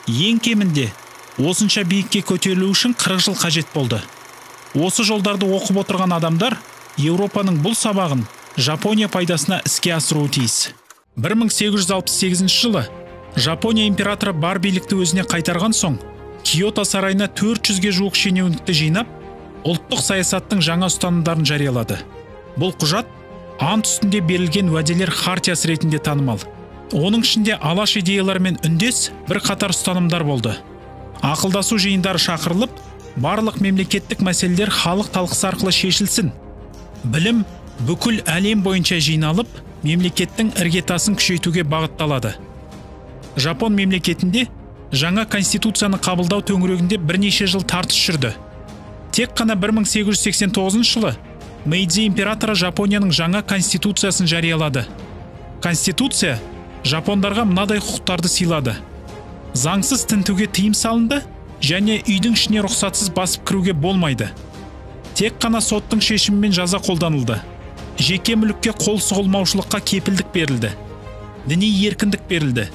Ең кемінде осынша биікке көтерілу үшін 40 жыл қажет болды. Осы жолдарды оқып отырған адамдар Еуропаның бұл сабағын Жапония пайдасына іске асыруы тиіс. 1868 жылы Жапония императоры бар билікті өзіне қайтарған соң, Киото сарайына 400-ге жуық шенеунікті жинап, ұлттық саясаттың жаңа ұстанымдарын жариялады. Бұл құжат ант үстінде берілген уәделер хартиясы ретінде танымал. Оның ішінде алаш идеяларымен үндес бірқатар ұстанымдар болды. Ақылдасу жиындары шақырылып, барлық мемлекеттік мәселелер халық талқысы арқылы шешілсін. Білім бүкіл әлем бойынша жиналып, мемлекеттің іргетасын күшейтуге бағытталады. Жапон мемлекетінде жаңа конституцияны қабылдау төңірегінде бірнеше жыл тартыс жүрді. Тек қана 1889 жылы Мэйдзи императоры Жапонияның жаңа конституциясын жариялады. Конституция жапондарға мынадай құқықтарды сыйлады. Заңсыз тінтуге тыйым салынды және үйдің ішіне рұқсатсыз басып кіруге болмайды. Тек қана соттың шешімімен жаза қолданылды. Жеке мүлікке қол сұғылмаушылыққа кепілдік берілді. Діни еркіндік берілді.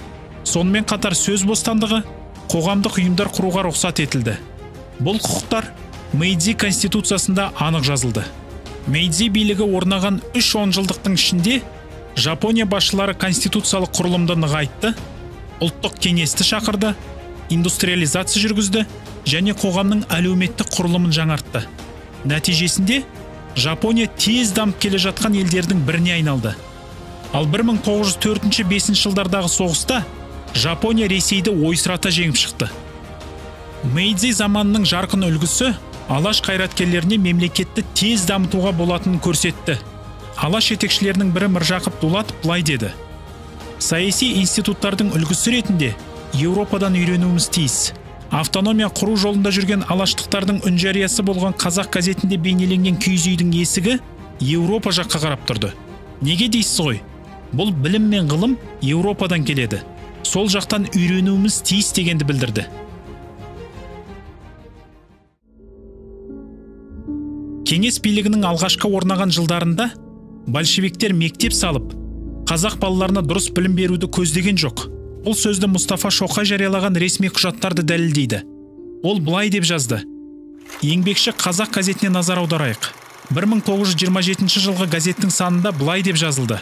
Сонымен қатар сөз бостандығы, қоғамдық ұйымдар құруға рұқсат етілді. Бұл құқықтар Мэйдзи конституциясында анық жазылды. Мэйдзи билігі орнаған 3 онжылдықтың ішінде Жапония басшылары конституциялық құрылымды нығайтты, ұлттық кеңесті шақырды, индустриализация жүргізді және қоғамның әлеуметтік құрылымын жаңартты. Нәтижесінде Жапония тез дамып келе жатқан елдердің біріне айналды. Ал 1904-5 жылдардағы соғыста Жапония Ресейді ойсырата жеңіп шықты. Мэйдзи заманының жарқын үлгісі алаш қайраткерлеріне мемлекетті тез дамытуға болатынын көрсетті. Алаш жетекшілерінің бірі Міржақып Дулатов былай деді: саяси институттардың үлгісі ретінде Еуропадан үйренуіміз тиіс. Автономия құру жолында жүрген алаштықтардың үнжариясы болған Қазақ газетінде бейнеленген киіз үйдің есігі Еуропа жаққа қарап тұрды. Неге дейсіз ғой? Бұл білім мен ғылым Еуропадан келеді. Сол жақтан үйренуіміз тиіс дегенді білдірді. Кеңес билігінің алғашқы орнаған жылдарында большевиктер мектеп салып, қазақ балаларына дұрыс білім беруді көздеген жоқ. Бұл сөзді Мұстафа Шоқай жариялаған ресми құжаттарды дәлелдейді. Ол былай деп жазды: Еңбекші қазақ газетіне назар аударайық. 1927 жылғы газеттің санында былай деп жазылды: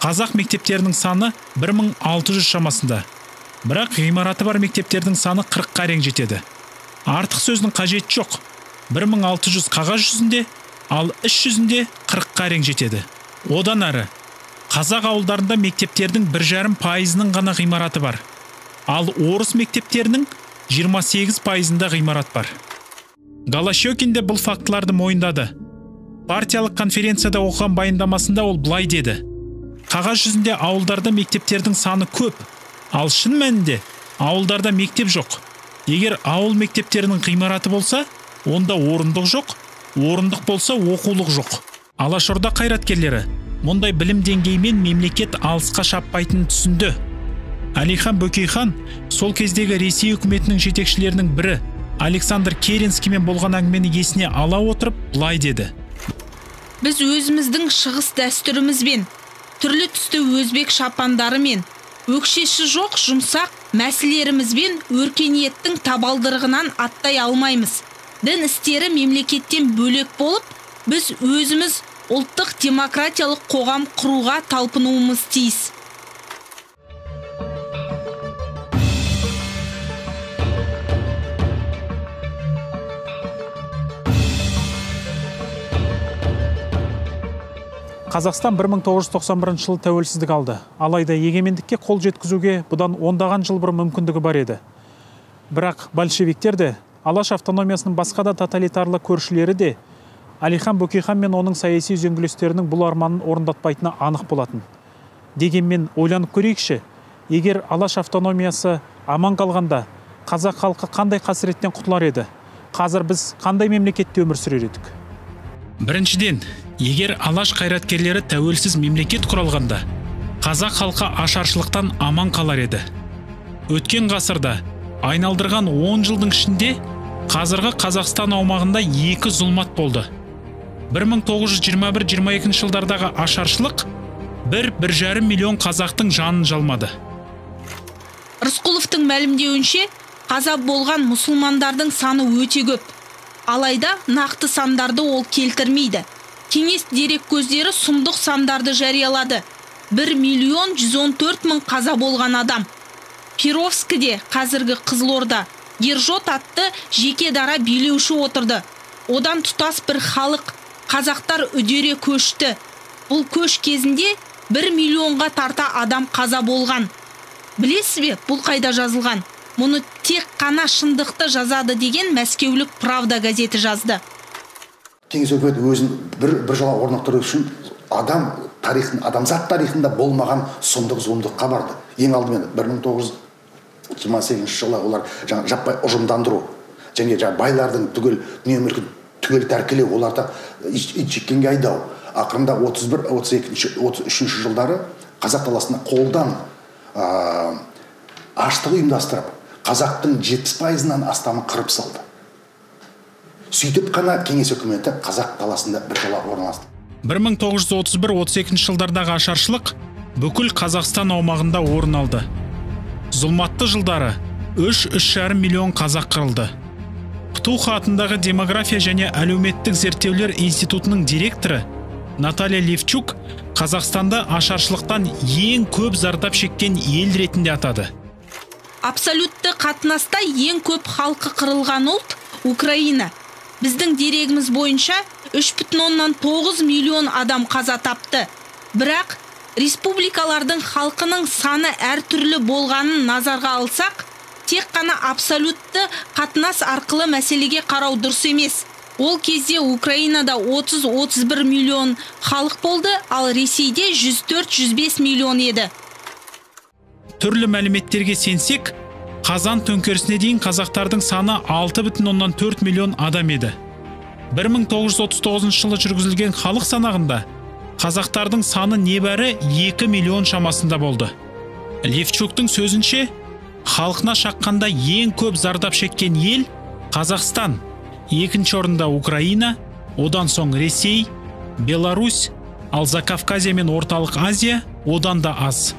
Қазақ мектептерінің саны 1600 шамасында. Бірақ ғимараты бар мектептердің саны 40-қа әрең жетеді. Артық сөздің қажеті жоқ. 1600 қағаз жүзінде, ал іс жүзінде 40-қа әрең жетеді. Одан әрі, қазақ ауылдарында мектептердің 1,5%-ның ғана ғимараты бар. Ал орыс мектептерінің 28%-ында ғимарат бар. Голощекин де бұл фактыларды мойындады. Партиялық конференцияда оқыған баяндамасында ол былай деді: қағаз жүзінде ауылдарда мектептердің саны көп, ал шын мәнінде ауылдарда мектеп жоқ. Егер ауыл мектептерінің ғимараты болса, онда орындық жоқ, орындық болса оқулық жоқ. Алашорда қайраткерлері мұндай білім деңгейімен мемлекет алысқа шаппайтынын түсінді. Әлихан Бөкейхан сол кездегі Ресей үкіметінің жетекшілерінің бірі Александр Керенскиймен болған әңгімені есіне ала отырып былай деді: Біз өзіміздің шығыс дәстүрімізбен, түрлі түсті өзбек шапандарымен, Өкшесі жоқ жұмсақ мәселелерімізбен өркениеттің табалдырығынан аттай алмаймыз. Дін істері мемлекеттен бөлек болып, біз өзіміз ұлттық демократиялық қоғам құруға талпынуымыз тиіс. Қазақстан 1991 жылы тәуелсіздік алды. Алайда егемендікке қол жеткізуге бұдан ондаған жыл бұрын мүмкіндігі бар еді. Бірақ большевиктер де, Алаш автономиясының басқа да тоталитарлы көршілері де Әлихан Бөкейхан мен оның саяси үзеңгілестерінің бұл арманын орындатпайтыны анық болатын. Дегенмен ойланып көрейікші, егер Алаш автономиясы аман қалғанда, қазақ халқы қандай қасіреттен құтылар еді? Қазір біз қандай мемлекетте өмір сүрер едік? Біріншіден, егер Алаш қайраткерлері тәуелсіз мемлекет құралғанда, қазақ халқы ашаршылықтан аман қалар еді. Өткен ғасырда айналдырған 10 жылдың ішінде қазіргі Қазақстан аумағында екі зұлмат болды. 1921-22 жылдардағы ашаршылық 1-1,5 миллион қазақтың жанын жалмады. Рысқұловтың мәлімдеуінше, қаза болған мұсылмандардың саны өте көп. Алайда нақты сандарды ол келтірмейді. Кеңес дереккөздері сұмдық сандарды жариялады. 1 114 000 қаза болған адам. Перовскіде, қазіргі Қызылорда, Гержот атты жеке дара билеуші отырды. Одан тұтас бір халық, қазақтар үдере көшті. Бұл көш кезінде 1 миллионға тарта адам қаза болған. Білесіз бе, бұл қайда жазылған? Мұны тек қана шындықты жазады деген Мәскеулік Правда газеті жазды. Кеңес өкіметі өзін бір жола орнықтыру үшін адам тарихын, адамзат тарихында болмаған сұмдық зұлымдыққа барды. Ең алдымен 1928 жылы олар жаппай ұжымдандыру және байлардың түгел дүние мүлкін түгел тәркілеу, оларды ит жеккенге айдау. Ақырында 31, 32, 33 жылдары қазақ даласында қолдан аштық ұйымдастырып, қазақтың 70%-ынан астамын қырып салды. Сөйтіп қана кеңес үкіметі қазақ даласында бір жола орналасты. 1931-32 жылдардағы ашаршылық бүкіл Қазақстан аумағында орын алды. Зұлматты жылдары 3-3,5 миллион қазақ қырылды. Птуха атындағы демография және әлеуметтік зерттеулер институтының директоры Наталья Левчук Қазақстанда ашаршылықтан ең көп зардап шеккен ел ретінде атады. Абсолютті қатынаста ең көп халқы қырылған ұлт Украина. Біздің дерегіміз бойынша 3,9 миллион адам қаза тапты. Бірақ республикалардың халқының саны әртүрлі болғанын назарға алсақ, тек қана абсолютті қатынас арқылы мәселеге қарау дұрыс емес. Ол кезде Украинада 30-31 миллион халық болды, ал Ресейде 104-105 миллион еді. Түрлі мәліметтерге сенсек, Қазан төңкерісіне дейін қазақтардың саны 6,4 миллион адам еді. 1939 жылы жүргізілген халық санағында қазақтардың саны небәрі 2 миллион шамасында болды. Левчуктың сөзінше, халқына шаққанда ең көп зардап шеккен ел Қазақстан, екінші орында Украина, одан соң Ресей, Беларусь, ал Закавказия мен Орталық Азия одан да аз.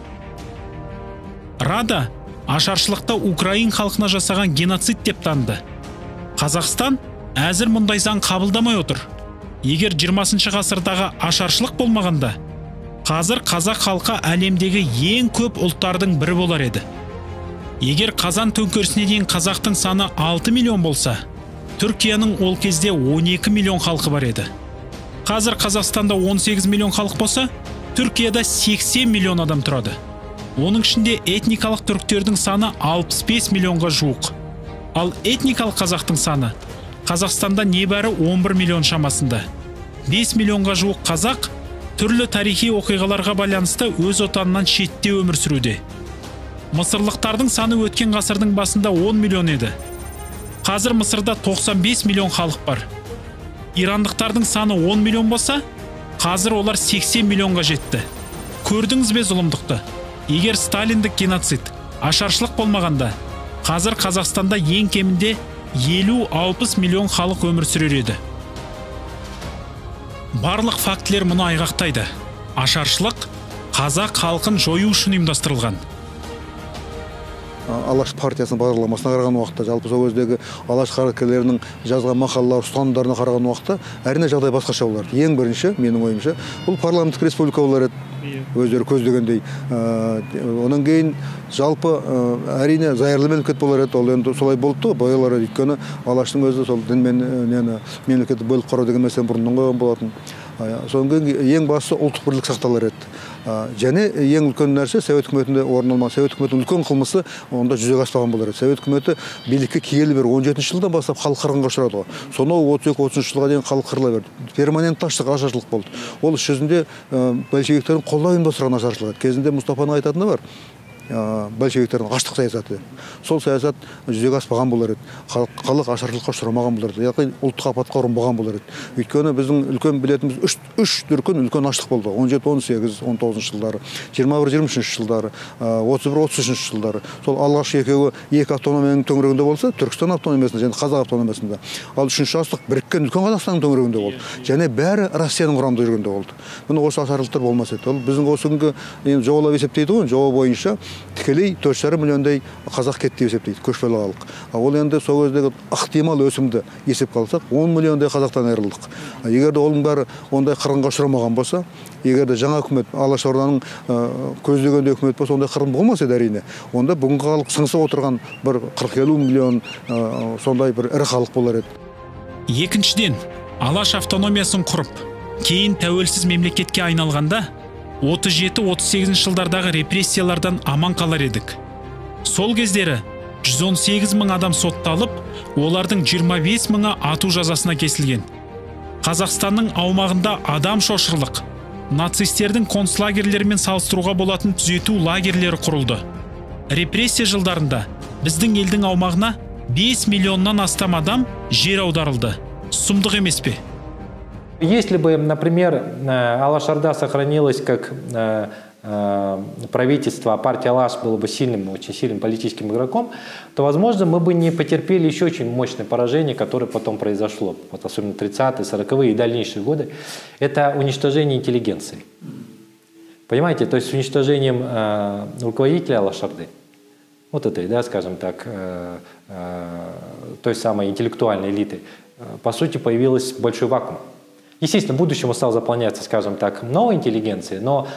Рада ашаршылықта украин халқына жасаған геноцид деп таныды. Қазақстан әзір мұндай заң қабылдамай отыр. Егер 20 ғасырдағы ашаршылық болмағанда, қазір қазақ халқы әлемдегі ең көп ұлттардың бірі болар еді. Егер Қазан төңкерісіне дейін қазақтың саны 6 миллион болса, Түркияның ол кезде 12 миллион халқы бар еді. Қазір Қазақстанда 18 миллион халық болса, Түркияда 80 миллион адам тұрады. Оның ішінде этникалық түріктердің саны 65 миллионға жуық. Ал этникалық қазақтың саны Қазақстанда небәрі 11 миллион шамасында. 5 миллионға жуық қазақ түрлі тарихи оқиғаларға байланысты өз отанынан шетте өмір сүруде. Мысырлықтардың саны өткен ғасырдың басында 10 миллион еді. Қазір Мысырда 95 миллион халық бар. Ирандықтардың саны 10 миллион болса, қазір олар 80 миллионға жетті. Көрдіңіз бе зұлымдықты? Егер сталиндік геноцид, ашаршылық болмағанда, қазір Қазақстанда ең кемінде 50-60 миллион халық өмір сүрер еді. Барлық фактілер мұны айғақтайды. Ашаршылық қазақ халқын жою үшін ұйымдастырылған. Алаш партиясының бағдарламасына қараған уақытта, жалпы сол кездегі Алаш қайраткерлерінің жазған мақалалар, ұстанымдарына қараған уақытта әрине жағдай басқаша болар еді. Ең бірінші, менің ойымша, бұл парламенттік республика болар еді, өздері көздегендей. Онан кейін жалпы әрине зайырлы мемлекет болар еді, ол енді солай болды ғой, болар еді. Өйткені Алаштың өзі сол дін мен мемлекетті бөліп қарау деген мәселені бұрыннан қойған болатын. Содан кейін ең бастысы ұлттық бірлік сақталар еді. Және ең үлкен нәрсе Совет үкіметінде орын алмаған. Совет үкіметінің үлкен қылмысы онда жүзеге аспаған болар еді. Совет үкіметі билікке келгелі бері 17 жылдан бастап халық қырғынға ұшырады ғой. Сонау 32-33 жылға дейін халық қырыла берді. Перманентті аштық, ашаршылық болды. Ол іс жүзінде большевиктердің қолдау ұйымдастырған ашаршылық еді. Кезінде Мұстафаның айтатыны бар, большевиктердің аштық саясаты. Сол саясат жүзеге аспаған болар еді. Халық ашаршылыққа ұшырамаған болар еді. Яғни ұлттық апатқа ұрынбаған болар еді. Өйткені біздің үлкен білетініміз үш дүркін үлкен аштық болды. 17, 18, 19 жылдары, 21, 23 жылдары, 31, 33 жылдары. Сол алғашқы екеуі екі автономияның төңірегінде болса, Түркістан автономиясында және Қазақ автономиясында. Ал үшінші аштық біріккен үлкен Қазақстанның төңірегінде болды. Және бәрі Россияның құрамында жүргенде болды. Міне осы ашаршылықтар болмас еді. Ол біздің осы күнгі енді жобалап есептейді ғой, жоба бойынша тікелей 4,5 миллиондай қазақ кетті деп есептейді, көшпелі халық. Ол енді сол кездегі ықтимал өсімді есепке алсақ, 10 миллиондай қазақтан айырылдық. Егер де оның бәрі ондай қырғынға ұшырамаған болса, егер де жаңа үкімет, Алаш Орданың көздегендей үкімет болса, ондай қырғын болмас еді әрине. Онда бүгінгі халық сыңсып отырған бір 40-50 миллион сондай бір ірі халық болар еді. Екіншіден, Алаш автономиясын құрып, кейін тәуелсіз мемлекетке айналғанда 37-38 жылдардағы репрессиялардан аман қалар едік. Сол кездері 118 мың адам сотталып, олардың 25 мыңы ату жазасына кесілген. Қазақстанның аумағында адам шошырлық, нацистердің концлагерлерімен салыстыруға болатын түзету лагерлері құрылды. Репрессия жылдарында біздің елдің аумағына 5 миллионнан астам адам жер аударылды. Сұмдық емес пе? Если бы, например, Алаш-Орда сохранилась как правительство, а партия Алаш была бы сильным, очень сильным политическим игроком, то, возможно, мы бы не потерпели еще очень мощное поражение, которое потом произошло, вот особенно 30-е, 40-е и дальнейшие годы. Это уничтожение интеллигенции. Понимаете, то есть с уничтожением руководителя Алаш-Орды, вот этой, да, скажем так, той самой интеллектуальной элиты, по сути, появился большой вакуум. Естественно, в будущем он стал заполняться, скажем так, новой интеллигенцией, но,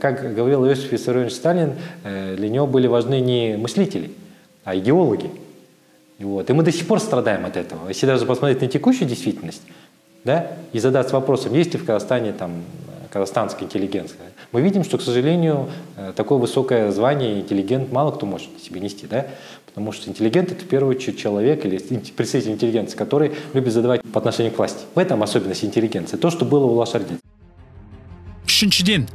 как говорил Иосиф Виссарионович Сталин, для него были важны не мыслители, а идеологи. Вот. И мы до сих пор страдаем от этого. Если даже посмотреть на текущую действительность, да, и задаться вопросом, есть ли в Казахстане там казахстанская интеллигенция, мы видим, что, к сожалению, такое высокое звание интеллигент мало кто может себе нести, да? Потому что интеллигент – это в первую очередь человек или представитель интеллигенции, который любит задавать по отношению к власти. В этом особенность интеллигенции, то, что было у Алаш-Орды. Үшіншіден,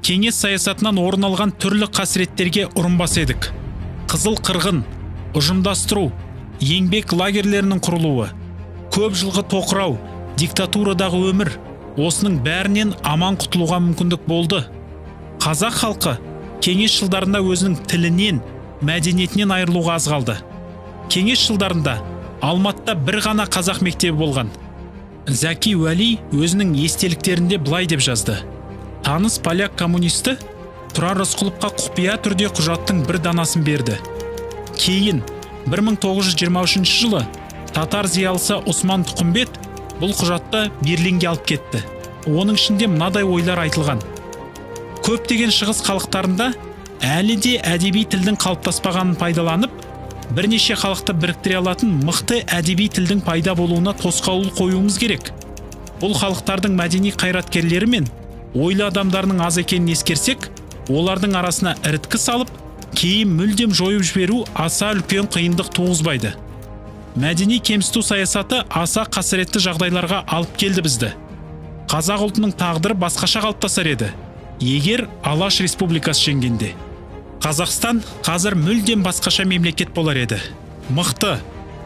кеңес саясатынан орын алған түрлі қасіреттерге ұрынбас едік. Қызыл қырғын, ұжымдастыру, еңбек лагерлерінің құрылуы, көп жылғы тоқырау, диктатурадағы өмір, осының бәрінен аман құтылуға мүмкіндік болды. Қазақ халқы кеңес жылдарында өзінің тілінен, мәдениетінен айырылуға аз қалды. Кеңес жылдарында Алматыда бір ғана қазақ мектебі болған. Зәки Уәли өзінің естеліктерінде былай деп жазды. Таныс поляк коммунисті Тұрар Рысқұловқа құпия түрде құжаттың бір данасын берді. Кейін 1923 жылы татар зиялысы Осман Тұқымбет бұл құжатты Берлинге алып кетті. Оның ішінде мынадай ойлар айтылған. Көптеген шығыс халықтарында әлі де әдеби тілдің қалыптаспағанын пайдаланып, бірнеше халықты біріктіре алатын мықты әдеби тілдің пайда болуына тосқауыл қоюымыз керек. Бұл халықтардың мәдени қайраткерлері мен ойлы адамдарының аз екенін ескерсек, олардың арасына іріткі салып, кейін мүлдем жойып жіберу аса үлкен қиындық туғызбайды. Мәдени кемсіту саясаты аса қасіретті жағдайларға алып келді бізді. Қазақ ұлтының тағдыры басқаша қалыптасар еді, егер Алаш Республикасы жеңгенде. Қазақстан қазір мүлдем басқаша мемлекет болар еді. Мықты,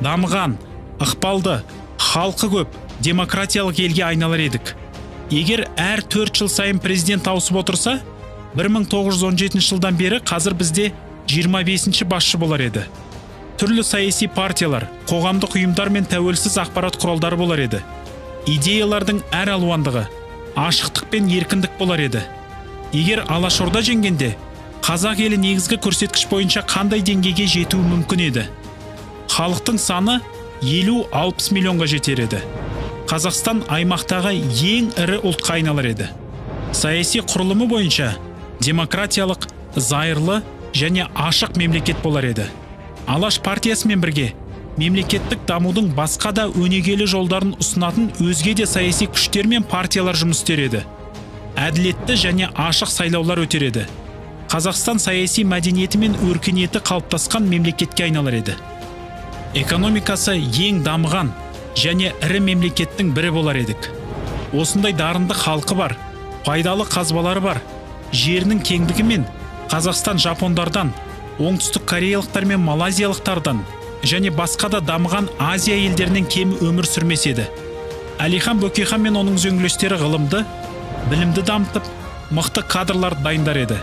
дамыған, ықпалды, халқы көп, демократиялық елге айналар едік. Егер әр 4 жыл сайын президент ауысып отырса, 1917 жылдан бері қазір бізде 25-ші басшы болар еді. Түрлі саяси партиялар, қоғамдық ұйымдар мен тәуелсіз ақпарат құралдары болар еді. Идеялардың әр алуандығы, ашықтық пен еркіндік болар еді. Егер Алашорда жеңгенде, Қазақ елі негізгі көрсеткіш бойынша қандай деңгейге жетуі мүмкін еді? Халықтың саны 50-60 миллионға жетер еді. Қазақстан аймақтағы ең ірі ұлтқа айналар еді. Саяси құрылымы бойынша демократиялық, зайырлы және ашық мемлекет болар еді. Алаш партиясымен бірге мемлекеттік дамудың басқа да өнегелі жолдарын ұсынатын өзге де саяси күштер мен партиялар жұмыс істер еді. Әділетті және ашық сайлаулар өтер еді. Қазақстан саяси мәдениеті мен өркениеті қалыптасқан мемлекетке айналар еді. Экономикасы ең дамыған және ірі мемлекеттің бірі болар едік. Осындай дарынды халқы бар, пайдалы қазбалары бар, жерінің кеңдігімен Қазақстан жапондардан, оңтүстік кореялықтар мен малайзиялықтардан және басқа да дамыған Азия елдерінен кем өмір сүрмес еді. Әлихан Бөкейхан мен оның үзеңгілестері ғылымды, білімді дамытып, мықты кадрларды дайындар еді.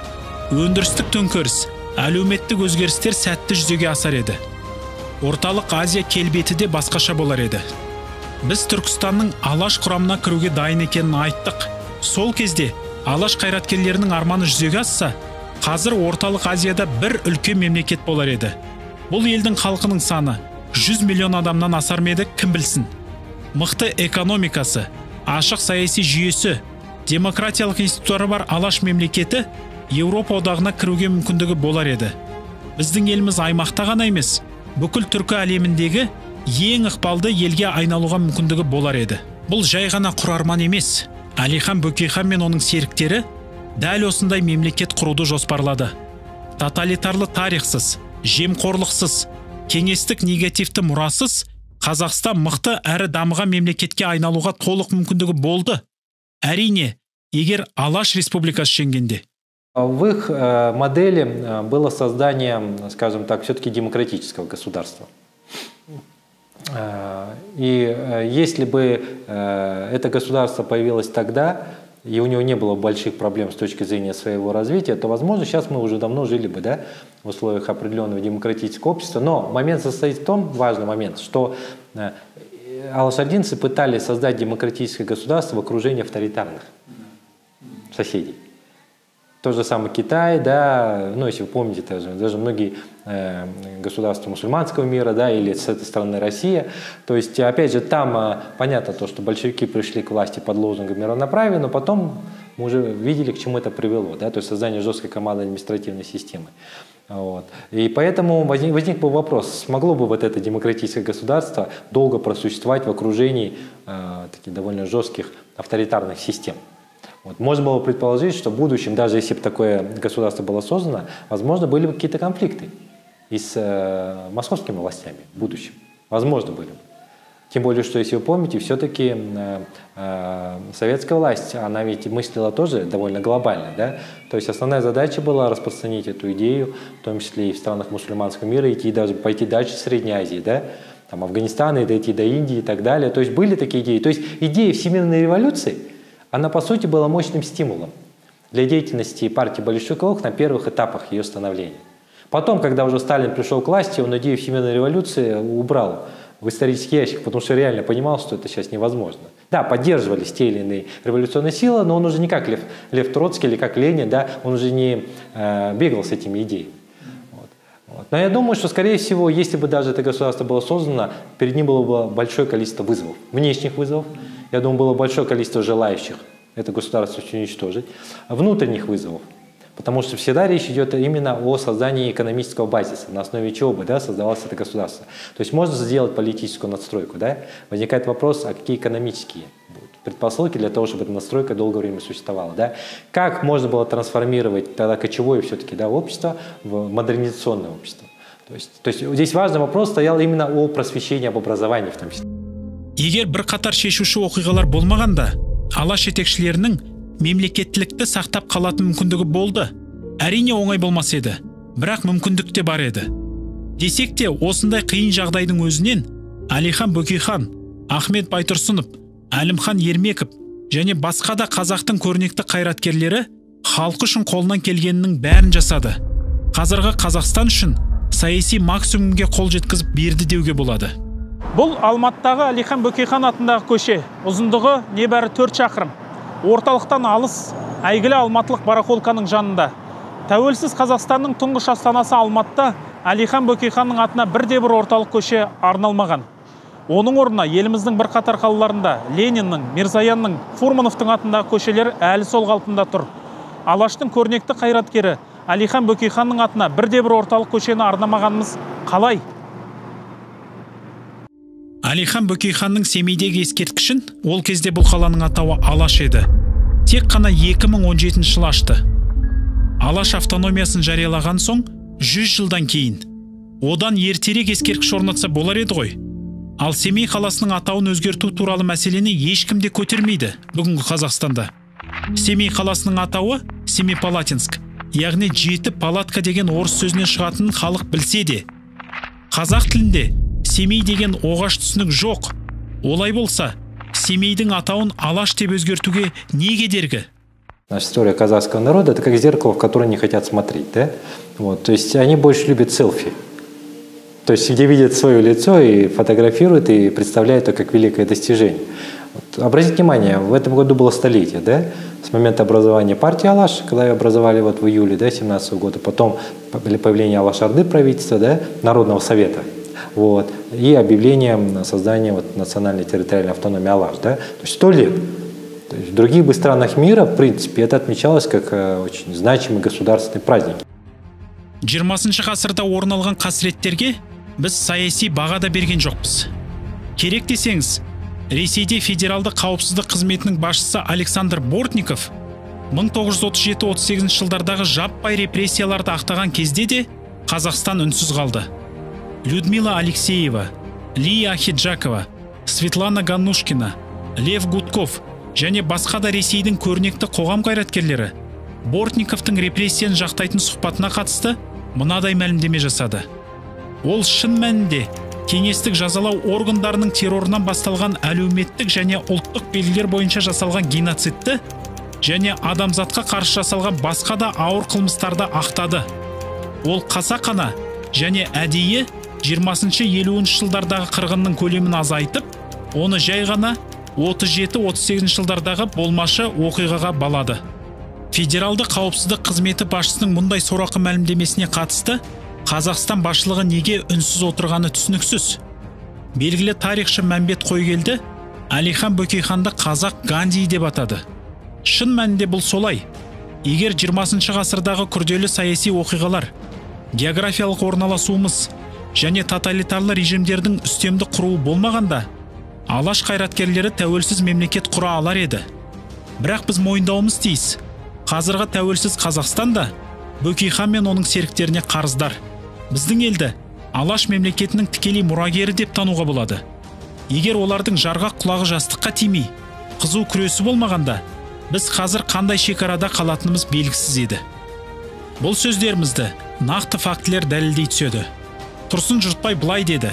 Өндірістік төңкеріс, әлеуметтік өзгерістер сәтті жүзеге асар еді. Орталық Азия келбеті де басқаша болар еді. Біз Түркістанның Алаш құрамына кіруге дайын екенін айттық. Сол кезде Алаш қайраткерлерінің арманы жүзеге асса, қазір Орталық Азияда бір үлкен мемлекет болар еді. Бұл елдің халқының саны 100 миллион адамнан асар ма еді, кім білсін. Мықты экономикасы, ашық саяси жүйесі, демократиялық институттары бар Алаш мемлекеті Еуропа одағына кіруге мүмкіндігі болар еді. Біздің еліміз аймақта ғана емес, бүкіл түркі әлеміндегі ең ықпалды елге айналуға мүмкіндігі болар еді. Бұл жай ғана құр арман емес. Әлихан Бөкейхан мен оның серіктері дәл осындай мемлекет құруды жоспарлады. Тоталитарлы тарихсыз, жемқорлықсыз, кеңестік негативті мұрасыз Қазақстан мықты әрі дамыған мемлекетке айналуға толық мүмкіндігі болды. Әрине, егер Алаш Республикасы жеңгенде. В их модели было создание, скажем так, все-таки демократического государства. И если бы это государство появилось тогда, и у него не было больших проблем с точки зрения своего развития, то, возможно, сейчас мы уже давно жили бы, да, в условиях определенного демократического общества. Но момент состоит в том, важный момент, что алашординцы пытались создать демократическое государство в окружении авторитарных соседей. Тот же самый Китай, да, ну, если вы помните, даже многие государства мусульманского мира, да, или с этой стороны Россия. То есть, опять же, там понятно то, что большевики пришли к власти под лозунгом миронаправия, но потом мы уже видели, к чему это привело, да, то есть создание жесткой команды административной системы. Вот. И поэтому возник бы вопрос, смогло бы вот это демократическое государство долго просуществовать в окружении таких довольно жестких авторитарных систем. Вот. Можно было предположить, что в будущем, даже если бы такое государство было создано, возможно, были бы какие-то конфликты и с московскими властями в будущем. Возможно, были бы. Тем более, что, если вы помните, все-таки советская власть, она ведь мыслила тоже довольно глобально. Да? То есть основная задача была распространить эту идею, в том числе и в странах мусульманского мира, идти даже, пойти дальше Средней Азии, да? Там Афганистана, и дойти до Индии и так далее. То есть были такие идеи. То есть идея всемирной революции, она, по сути, была мощным стимулом для деятельности партии большевиков на первых этапах ее становления. Потом, когда уже Сталин пришел к власти, он идею всемирной революции убрал в исторический ящик, потому что реально понимал, что это сейчас невозможно. Да, поддерживались те или иные революционные силы, но он уже не как Лев Троцкий или как Ленин, да, он уже не бегал с этими идеями. Вот. Вот. Но я думаю, что, скорее всего, если бы даже это государство было создано, перед ним было бы большое количество вызовов, внешних вызовов. Я думаю, было большое количество желающих это государство уничтожить, внутренних вызовов. Потому что всегда речь идет именно о создании экономического базиса, на основе чего бы, да, создавалось это государство. То есть можно сделать политическую надстройку. Да? Возникает вопрос, а какие экономические будут предпосылки для того, чтобы эта надстройка долгое время существовала. Да? Как можно было трансформировать тогда кочевое все-таки, да, общество в модернизационное общество? То есть здесь важный вопрос стоял именно о просвещении, об образовании в том числе. Егер бірқатар шешуші оқиғалар болмағанда, Алаш жетекшілерінің мемлекеттілікті сақтап қалатын мүмкіндігі болды. Әрине оңай болмас еді, бірақ мүмкіндік те бар еді. Десек те, осындай қиын жағдайдың өзінен Әлихан Бөкейхан, Ахмет Байтұрсынов, Әлімхан Ермеков және басқа да қазақтың көрнекті қайраткерлері халқы үшін қолынан келгенінің бәрін жасады. Қазіргі Қазақстан үшін саяси максимумге қол жеткізіп берді деуге болады. Бұл Алматыдағы Әлихан Бөкейхан атындағы көше, ұзындығы небәрі 4 шақырым. Орталықтан алыс, әйгілі алматылық барахолканың жанында. Тәуелсіз Қазақстанның тұңғыш астанасы Алматыда Әлихан Бөкейханның атына бірде-бір орталық көше арналмаған. Оның орнына еліміздің бірқатар қалаларында Лениннің, Мирзаянның, Фурмановтың атындағы көшелер әлі сол қалпында тұр. Алаштың көрнекті қайраткері Әлихан Бөкейханның атына бірде-бір орталық көшені арнамағанымыз қалай? Әлихан Бөкейханның Семейдегі ескерткішін ол кезде бұл қаланың атауы Алаш еді. Тек қана 2017 жылы ашты. Алаш автономиясын жариялаған соң 100 жылдан кейін. Одан ертерек ескерткіш орнатса болар еді ғой. Ал Семей қаласының атауын өзгерту туралы мәселені ешкім де көтермейді бүгінгі Қазақстанда. Семей қаласының атауы Семипалатинск, яғни жеті палатка деген орыс сөзінен шығатынын халық білсе де. Қазақ тілінде Семей деген оғаш түсінік жоқ. Олай болса, Семейдің атауын Алаш деп өзгертуге не кедергі? Наша история казахского народа – это как зеркало, в которое не хотят смотреть. Да? Вот, то есть они больше любят селфи. То есть где видят свое лицо и фотографируют, и представляют это как великое достижение. Вот, обратите внимание, в этом году было столетие, да? С момента образования партии Алаш, когда ее образовали вот в июле, да, 17 года, потом появление Алаш-Орды правительства, да, Народного совета, вот, и объявление создания вот, национальной территориальной автономии Алаш. Да? То есть 100 лет. То есть в других бы странах мира, в принципе, это отмечалось как очень значимый государственный праздник. 20 ғасырда орын алған қасіреттерге біз саяси баға да берген жоқпыз. Керек десеңіз, Ресейде федералды қауіпсіздік қызметінің басшысы Александр Бортников 1937-38 жылдардағы жаппай репрессияларды ақтаған кезде де Қазақстан үнсіз қалды. Людмила Алексеева, Лия Ахиджакова, Светлана Ганнушкина, Лев Гудков және басқа да Ресейдің көрнекті қоғам қайраткерлері Бортниковтың репрессияны жақтайтын сұхбатына қатысты мынадай мәлімдеме жасады. Ол шын мәнінде кеңестік жазалау органдарының террорынан басталған әлеуметтік және ұлттық белгілер бойынша жасалған геноцидті және адамзатқа қарсы жасалған басқа да ауыр қылмыстарды ақтады. Ол қасақана және әдейі 20-50 жылдардағы қырғынның көлемін азайтып, оны жай ғана 37-38 жылдардағы болмашы оқиғаға балады. Федералды қауіпсіздік қызметі басшысының мұндай сорақы мәлімдемесіне қатысты Қазақстан басшылығы неге үнсіз отырғаны түсініксіз. Белгілі тарихшы Мәмбет Қойгелді Әлихан Бөкейханды қазақ Ганди деп атады. Шын мәнінде бұл солай. Егер 20 ғасырдағы күрделі саяси оқиғалар, географиялық орналасуымыз және тоталитарлы режимдердің үстемді құруы болмағанда, Алаш қайраткерлері тәуелсіз мемлекет құра алар еді. Бірақ біз мойындауымыз тиіс. Қазіргі тәуелсіз Қазақстан да Бөкейхан мен оның серіктеріне қарыздар. Біздің елді Алаш мемлекетінің тікелей мұрагері деп тануға болады. Егер олардың жарғақ құлағы жастыққа тимей, қызу күресі болмағанда, біз қазір қандай шекарада қалатынымыз белгісіз еді. Бұл сөздерімізді нақты фактілер дәлелдей түседі. Тұрсын Жұртбай былай деді.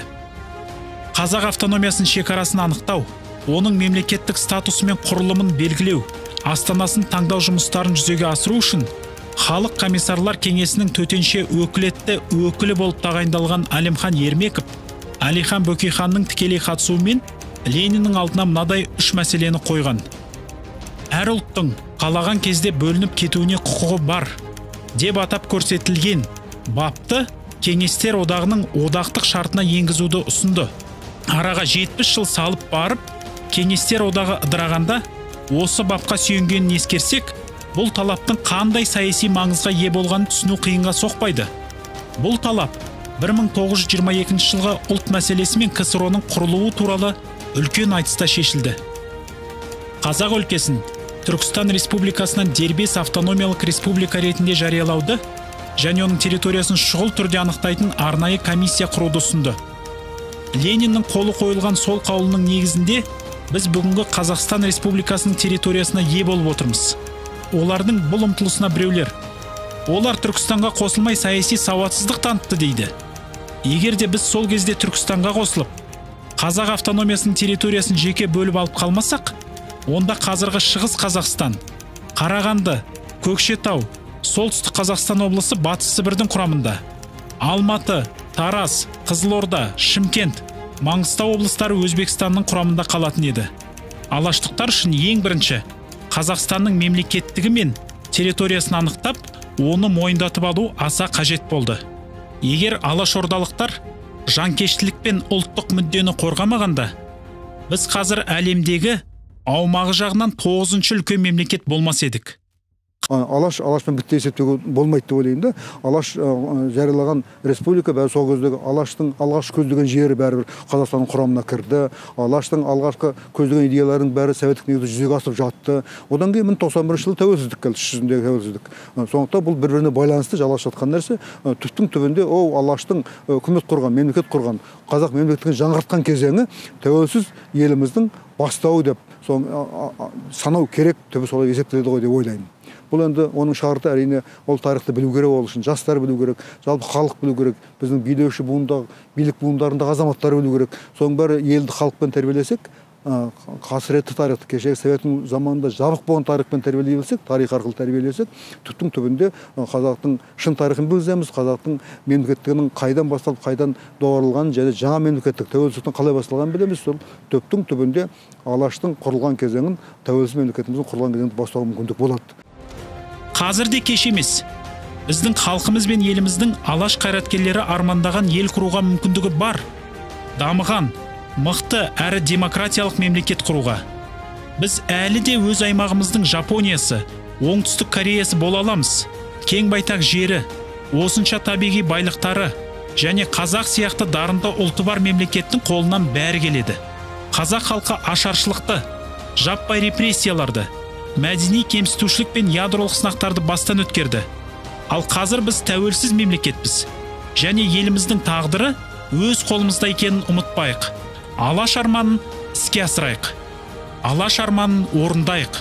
Қазақ автономиясының шекарасын анықтау, оның мемлекеттік статусы мен құрылымын белгілеу, астанасын таңдау жұмыстарын жүзеге асыру үшін Халық комиссарлар кеңесінің төтенше өкілетті өкілі болып тағайындалған Әлімхан Ермеков Әлихан Бөкейханның тікелей қатысуымен Лениннің алдына мынадай үш мәселені қойған. Әр ұлттың қалаған кезде бөлініп кетуіне құқығы бар деп атап көрсетілген бапты Кеңестер одағының одақтық шартына енгізуді ұсынды. Араға 70 жыл салып барып, Кеңестер одағы ыдырағанда осы бапқа сүйенгенін ескерсек, бұл талаптың қандай саяси маңызға ие болғанын түсіну қиынға соқпайды. Бұл талап 1922 жылғы ұлт мәселесі мен КСРО-ның құрылуы туралы үлкен айтыста шешілді. Қазақ өлкесін Түркістан Республикасынан дербес автономиялық республика ретінде жариялауды және оның территориясын шұғыл түрде анықтайтын арнайы комиссия құруды ұсынды. Лениннің қолы қойылған сол қаулының негізінде біз бүгінгі Қазақстан Республикасының территориясына ие болып отырмыз. Олардың бұл ұмтылысына біреулер олар Түркістанға қосылмай саяси сауатсыздық танытты дейді. Егер де біз сол кезде Түркістанға қосылып, Қазақ автономиясының территориясын жеке бөліп алып қалмасақ, онда қазіргі Шығыс Қазақстан, Қарағанды, Көкшетау, Солтүстік Қазақстан облысы Батыс Сібірдің құрамында, Алматы, Тараз, Қызылорда, Шымкент, Маңғыстау облыстары Өзбекстанның құрамында қалатын еді. Алаштықтар үшін ең бірінші Қазақстанның мемлекеттігі мен территориясын анықтап, Оны мойындатып алу аса қажет болды. Егер алашордалықтар жанкештілік пен ұлттық мүддені қорғамағанда, біз қазір әлемдегі аумағы жағынан 9-шы үлкен мемлекет болмас едік. Алашпен бітті есептеуге болмайды деп ойлаймын да. Алаш жариялаған республика бәрі сол кездегі Алаштың алғашқы көздеген жері бәрібір Қазақстанның құрамына кірді. Алаштың алғашқы көздеген идеяларының бәрі советтік негізде жүзеге асып жатты. Одан кейін 1991 жылы тәуелсіздік келді, іс жүзіндегі тәуелсіздік. Сондықтан бұл бір-біріне байланысты жалғасып жатқан нәрсе. Түптің түбінде ол Алаштың үкімет құрған, мемлекет құрған, қазақ мемлекеттігін жаңғыртқан кезеңі тәуелсіз еліміздің бастауы деп санау керек, түбі солай есептеледі ғой деп ойлаймын. Бұл енді оның шарты, әрине, ол тарихты білу керек, ол үшін жастар білу керек, жалпы халық білу керек, біздің билеуші буындағы, билік буындарындағы азаматтар білу керек. Соның бәрі елді халықпен тәрбиелесек, қасіретті тарихты, кешегі советтің заманында жабық болған тарихпен тәрбиелей білсек, тарих арқылы тәрбиелесек, түптің түбінде қазақтың шын тарихын білеміз, қазақтың мемлекеттігінің қайдан басталып, қайдан доғарылғанын және жаңа мемлекеттік тәуелсіздіктің қалай басталғанын білеміз. Сол түптің түбінде Алаштың құрылған кезеңін, тәуелсіз мемлекетіміздің құрылған кезеңін бастауға мүмкіндік болады. Қазір де кеш емес. Біздің халқымыз бен еліміздің Алаш қайраткерлері армандаған ел құруға мүмкіндігі бар. Дамыған, мықты әрі демократиялық мемлекет құруға. Біз әлі де өз аймағымыздың Жапониясы, Оңтүстік Кореясы бола аламыз. Кең байтақ жері, осынша табиғи байлықтары және қазақ сияқты дарынды ұлты бар мемлекеттің қолынан бәрі келеді. Қазақ халқы ашаршылықты, жаппай репрессияларды, мәдени кемсітушілік пен ядролық сынақтарды бастан өткерді. Ал қазір біз тәуелсіз мемлекетпіз. Және еліміздің тағдыры өз қолымызда екенін ұмытпайық. Алаш арманын іске асырайық. Алаш арманын орындайық.